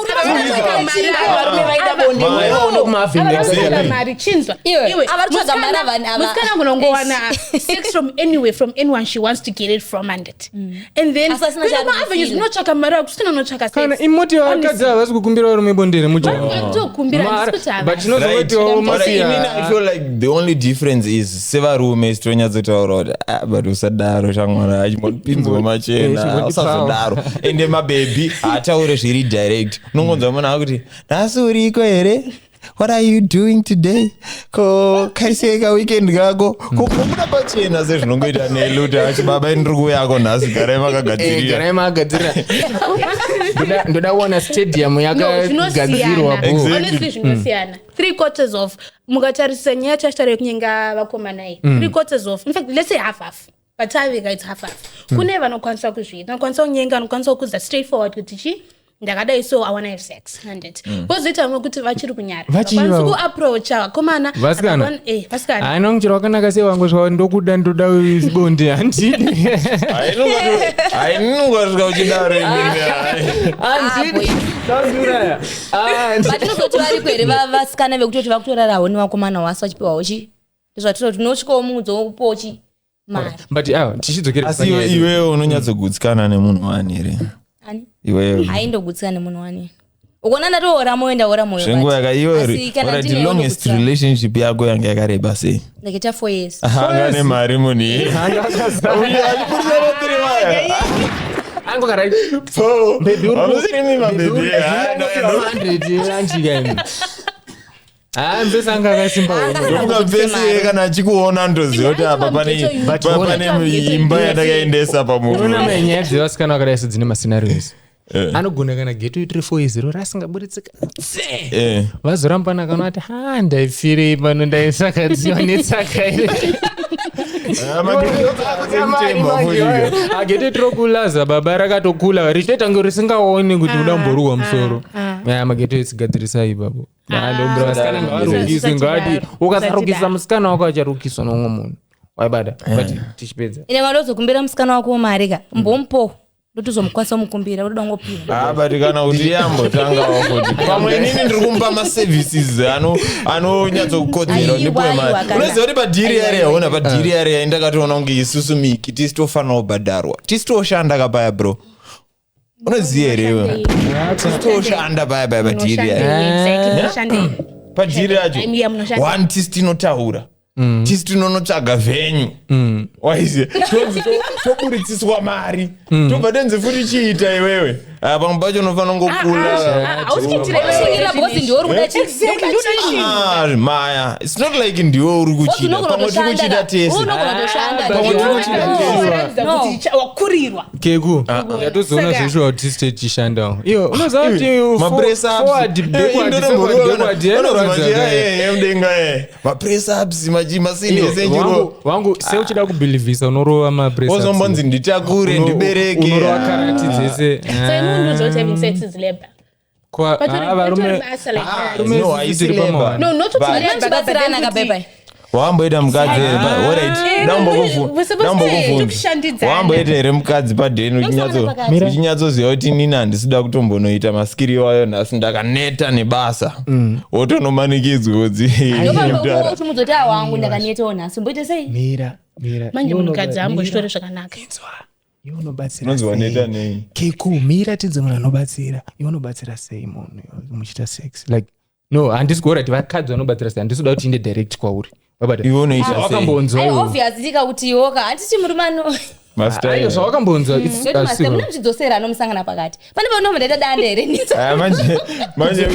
S1: Varume vaida bonde.
S2: Unoona kumaavenue.
S3: Avakutsvaga mari, chinzwa.
S1: Iwe,
S3: Iwe,
S1: avari kutsvaga mari ava.
S3: Musikana angonongowana sex from anywhere, from anyone she wants to get it from, and it and then
S1: Asi asina
S3: kuenda
S1: chaari
S3: kuma-avenues
S1: kufeel.
S3: unotsvaka mari, akusina unotsvaka
S2: Kana
S3: sex.
S2: imoti vakadzi havasi kukumbira varume bonde
S3: Varikutokumbira, handisi kuti
S2: remujaha, but
S3: havasi.
S2: chinozongoitiwawo
S4: But inini I
S2: mafia.
S4: feel like the only difference is sevarume tonyatsotaura kuti, ah, but usadaro shamwari, achimbondipinzwa machena,
S2: Chimbondipawo.
S4: usazodaro. Ende mabhebhi haataure zviri direct, unongonzwa munhu akuti, nhasi uriko here? What are you doing today? Ko kaisei kaweekend kako? Ko kubuda pachena sezvinongoita neluti achibaba, ndiri kuuyako nhasi, garai makagadzirira.
S2: Garai makagadzirira. Ndoda kuona stadium
S3: No,
S2: yakagadzirwa
S3: zvinosiyana.
S2: bo.
S4: Exactly.
S3: Honestly, zvinosiyana. Three quarters of, mukatarisa nyaya yatachitaura yekunyenga vakomana iyi, three quarters of, in fact, let's say half half, but tavika it's half half. Kune vanokwanisa kuzviita, vanokwanisa kunyenga, vanokwanisa kukudza straight forward kuti chi ndakadai, so I wanna have sex, handit? Kwozoita vamwe kuti vachiri kunyara,
S2: Vachiri
S3: vakwanisi
S2: vavo.
S3: kuapproacha vakomana.
S2: Vasikana?
S3: Vasikana.
S2: Haina kunchero wakanaka sei wangu sva ndokuda, ndoda bonde, handidi.
S4: Hainongasvika uchidaro inini.
S2: Handidi. Ndazviuraya.
S1: But tinozoti variko here vasikana vekutoti vakutorarawo nevakomana wasi vachipiwawo chi ndozvatiro tinosvikawo muudzowokupawo chi Mari.
S2: But awa tichidzokera
S4: Asi iwewe unonyatsogutsikana nemunhu wani here?
S1: Ani?
S4: Iwewe.
S1: Haindogutsika nemunhu wani. Ukona ndatoora moyo, ndaora moyo.
S4: Zvenguva
S1: But
S4: yaka iwe
S1: asi kana
S4: alright,
S1: ndine
S4: longest
S1: ndogutsikana.
S4: relationship yako yanga yakareba sei?
S1: Ndakaita 4 years.
S4: Anga nemari munhu iye.
S2: Angogara mbese anga akasimba.
S4: Ndofunga mvese kana achikuona ndoziva kuti apa pane imba yandakaendesa
S2: Unoona
S4: pamunhu.
S2: nyaya dzevasikana vakadai se dzine mascenarios anogona kana geto itiri 4 years ro rasingaburitsika tse. Vazorambana kana vati ha, ndaifirei pano, ndaisakadziwa netsaka iri. Agete tirokulaza baba rakatokula richitoita kunge risingaoni kuti uda kumborurwa musoro. Aya mageto etsigadzirisai ipapo. Ndombira vasikana ngavarukiswe, ngavati ukasarukisa musikana wako acharukiswa nomumwe munhu waibada. But tichipedza,
S1: Ine vandozokumbira musikana wako mari ka, mbompo ndotozomukwanisa kumukumbira, utoda ngopiwa.
S4: But kana kuti yambotangawo kuti pamwe inini ndiri kumupa maservices anonyatsokukodzera
S1: Aiwa,
S4: ndipuwe
S1: aiwa,
S4: mari.
S1: kana.
S4: Unoziva kuti padhiri
S1: Aiwa,
S4: yari
S1: aiwa.
S4: yaona padhiri yari yaindakatoona kunge isusu miki tisi tofanira kubhadharwa, tisi toshanda kapaya bro, unoziva here iwe, tisi toshanda paya paya padhiri yari, padhiri racho.
S3: Yeah, munoshanda.
S4: One, tisi tinotaura, tisi tinonotsvaga venyu, waiziya, tonzi toburitsiswa mari, tobva tenzi futi chiita iwewe. Ah, pamwe pacho unofanira kungokula.
S1: Ushingira bhozi, ndiwe uri kuda chii?
S4: Ah, maya, it's not like ndiwe uri kuchida, pamwe tiri kuchida tese.
S1: Unogona kutoshanda.
S4: Pamwe tiri kuchida tese.
S1: No.
S3: Wakurirwa.
S2: Keku ndatozoona zveshuwa kuti tisite tichishandawo iyo unoziva kuti
S4: Ma-press ups.
S2: forward,
S4: Eh,
S2: backward,
S4: indore
S2: forward,
S4: mhuru
S2: backward,
S4: vanonzi
S2: yainorwadza.
S4: mudenga ma-press ups masini
S2: Iyo,
S4: ese njiro.
S2: wangu seuchida kubhilivhisa unorova mapress ups.
S4: Ozombonzi nditakure, ndibereke.
S2: Unorova karati dzese.
S3: So imunhu uzoti having sex is labor.
S2: Varume
S3: Patori basa like that.
S2: varume
S4: No,
S2: isusu
S4: haisi
S2: tiri
S4: labor.
S2: pamawani.
S3: No, not kuti
S4: But-
S3: labor, but
S1: Muchibatsirana
S3: then
S1: ka
S3: kuti-
S1: bye.
S4: Wamboita mukadzi here alright,
S3: We're supposed to kushandidzana.
S4: wamboita here mukadzi padheni
S1: Pakati.
S4: uchinyatsoziva kuti nini handisida kutombonoita maskiri iwayo nhasi, ndakaneta nebasa, wotonomanikidzwa kuti
S1: Uchimudzoti awangu ndakanetawo nhasi, mboite sei?
S2: Mira, mira.
S3: Manje
S2: Iwe
S3: munhukadzi
S2: unoba-
S3: ambochitori
S2: mira.
S3: zvakanaka.
S2: Inzwa, iwe unobatsira
S4: Unonzi
S2: sei?
S4: waneta nei?
S2: Keku, mira tidze munhu anobatsira. Iwe unobatsira sei munhu muchiita sex? Like, no, handisi kuora kuti vakadzi vanobatsira sei, handisi kuda kuti inde direct kwauri. Wabata?
S4: Iwe unoita sei?
S2: Zvawakambonzwa
S1: Ai,
S2: iwe.
S1: obvious tika kuti iwoka handiti murume ano
S2: Aiyo, zvawakambonzwa
S1: Ndoti master, mune muchidzosera anomusangana pakati pane paunombodaita dande here?
S4: Aya, manje manje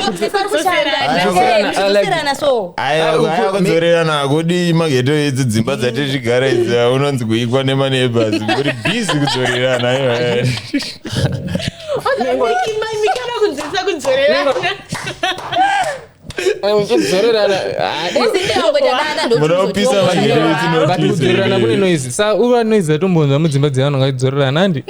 S1: Muchidzoserana so.
S4: aya kudzorerana hakudi mageto idzi, dzimba dzatichigara idzi unonzi kuikwa nemaneighbors muri busy kudzorerana aiwa.
S3: Mikana kunzwisa kudzorerana.
S2: Uchidzorerana.
S1: Uzindewangoita danda.
S4: Munopisa mageto idzi.
S2: But kudzorerana kune noise, sa uva noise yatombonzwa mudzimba dzevanhu ngachidzorerana handi.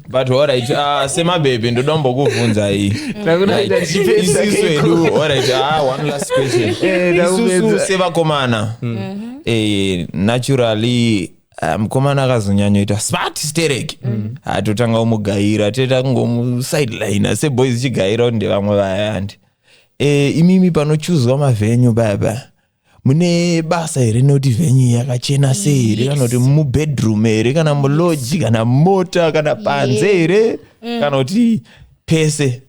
S4: But alright, semabhebhe ndoda kumbokubvunza iyi.
S2: Takunoita tichipedza.
S4: Isusu hedu, alright, one last question. Isusu sevakomana, naturally, mukomana akazonyanyoita smart sterek, atotanga kumugaira, toita kungomusidelina seboys chigaira kuti ndevamwe vaya handi. Imimi panochuzwa mavhenyu paya paya mune basa here nekuti venyu yakachena sei here, kana kuti mubedroom here, kana muloji, kana mota, kana panze here, kana kuti pese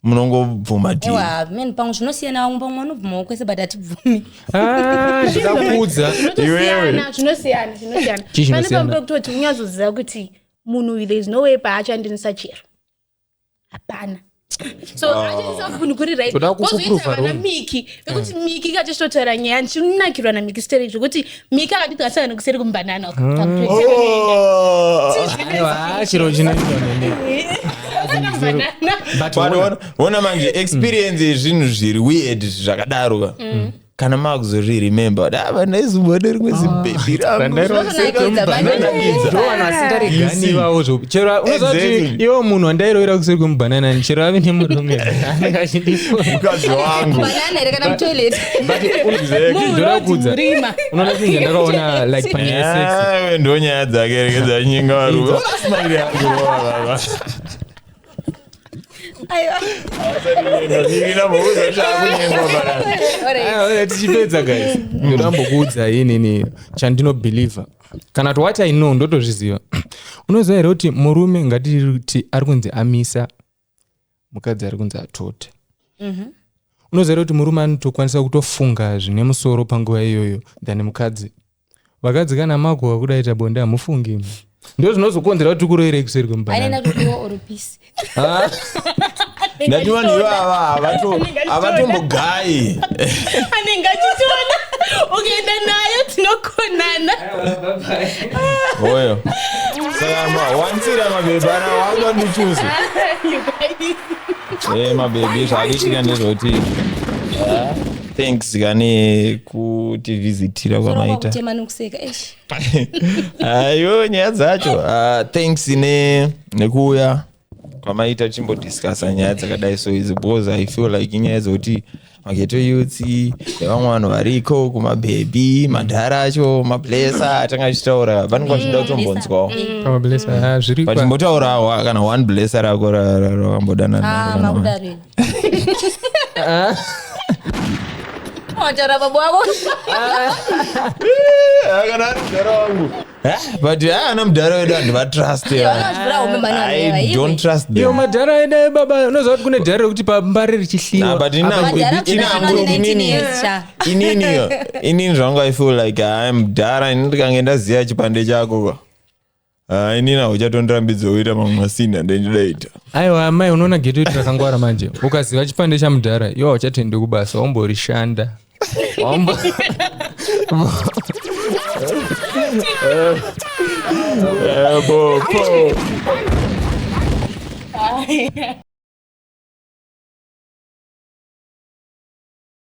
S4: munongobvuma dhiri?
S1: Ewa men, pamwe zvinosiyana, vamwe pamwe vanobvumawo kwese, but hatibvumi.
S2: Ah, ndakakudza.
S3: Zvinosiyana, zvinosiyana, zvinosiyana.
S2: Chii
S3: Pane
S2: chinosiyana?
S3: pamwe pekutoti unyatsoziva kuti munhu uyu there is no way paachandinisa chero hapana, so achandisa munhu kuri right.
S2: Toda
S3: Kwozoita
S2: kukuprova
S3: vana
S2: wrong.
S3: Miki vekuti Miki kachitotaura nyaya, ndichinakirwa naMiki sterek zvekuti Miki akati tikasangana kuseri kumbanana
S4: Oh!
S2: Aiwa, chiro chinoitwa nene. But
S4: But ona manje experience yezvinhu zviri weird zvakadaro ka, kana makuzozviremember kuti ava ndaizombone rimwe zibhebhi rangu.
S1: Zvinonakidza,
S4: Zvinonakidza.
S2: Ndo vanhu vasingaregani ivavo zvo chero unoziva kuti
S4: Exactly.
S2: iwo munhu wandairovera kuseri kwemubhanana chero ave nemurume anenge achindifona.
S4: Mukadzi wangu.
S1: Banana here kana mutoilet?
S4: Exactly.
S2: Ndoda kudza.
S3: murima.
S2: Unoona chinhu chandakaona like panyaya yesex.
S4: Ah, ndo nyaya dzake rege dzanyinga varume. Smile yangu, baba.
S1: Aiwa. Alright.
S2: Aiwa, tichipedza guys, ndoda inini chandinobhilivha kana kuti what I know, ndotozviziva. Unoziva here kuti murume, ngatiti ari kunzi amisa, mukadzi ari kunzi atota, unoziva here kuti murume anotokwanisa kutofunga zvine musoro panguva iyoyo than mukadzi? Vakadzi kana makuhwa kudaita bonde hamufungi, ndo zvinozokonzera kuti kuroire kuseri kwemubhanana.
S1: Aina kupiwa or peace.
S4: Ndati vanhu ivava havatombogayi.
S3: Anenge achitiona ukaenda nayo tinokonana.
S4: Oyo saka wansira mabhebhi ana wakuda ndichuse.
S3: You guys.
S4: Mabhebhi, zvakuitika ndezvekuti, thanks kane kutivhizitira kwamaita.
S1: Kutema nokuseka. Eish.
S4: Aiyo, nyaya dzacho. Ah, thanks nekuuya kwamaita tichimbodiscussa nyaya dzakadai so idzi, because I feel like inyaya dzekuti maghetto youths nevamwe vanhu variko kumabhebhi, madhara acho, mablesser atanga achitaura, vanenge vachida kutombonzwawo.
S2: Pamablesser zviri.
S4: But chimbotaurawo kana one blesser rako rakambodanana
S1: Ah,
S4: naro kana one.
S1: makudaro. Wataura baba wako.
S4: Kana ari mudhara wangu. But ana mudhara wedu handivatrust.
S1: Vanozvivhura hombe mani vanhu
S4: I
S1: ava,
S4: don't
S1: iwe.
S4: trust
S2: Iyo
S4: them.
S2: madhara eda baba, unoziva kuti kune dhara rekuti pambare
S4: Nah,
S2: richihliwa.
S4: but
S1: Madhara kudai vane 19 years cha.
S4: Inini zvangu I feel like hai, mudhara, ini ndikange ndaziva chipande chako ka, inini hauchatondirambidza kuita mamwe masini andendinoita.
S2: Aiwa mai, unoona ghetto iti rakangwara manje. Ukaziva chipande chamudhara iwo hauchatendi kubasa, waumborishanda.
S4: Bo, po.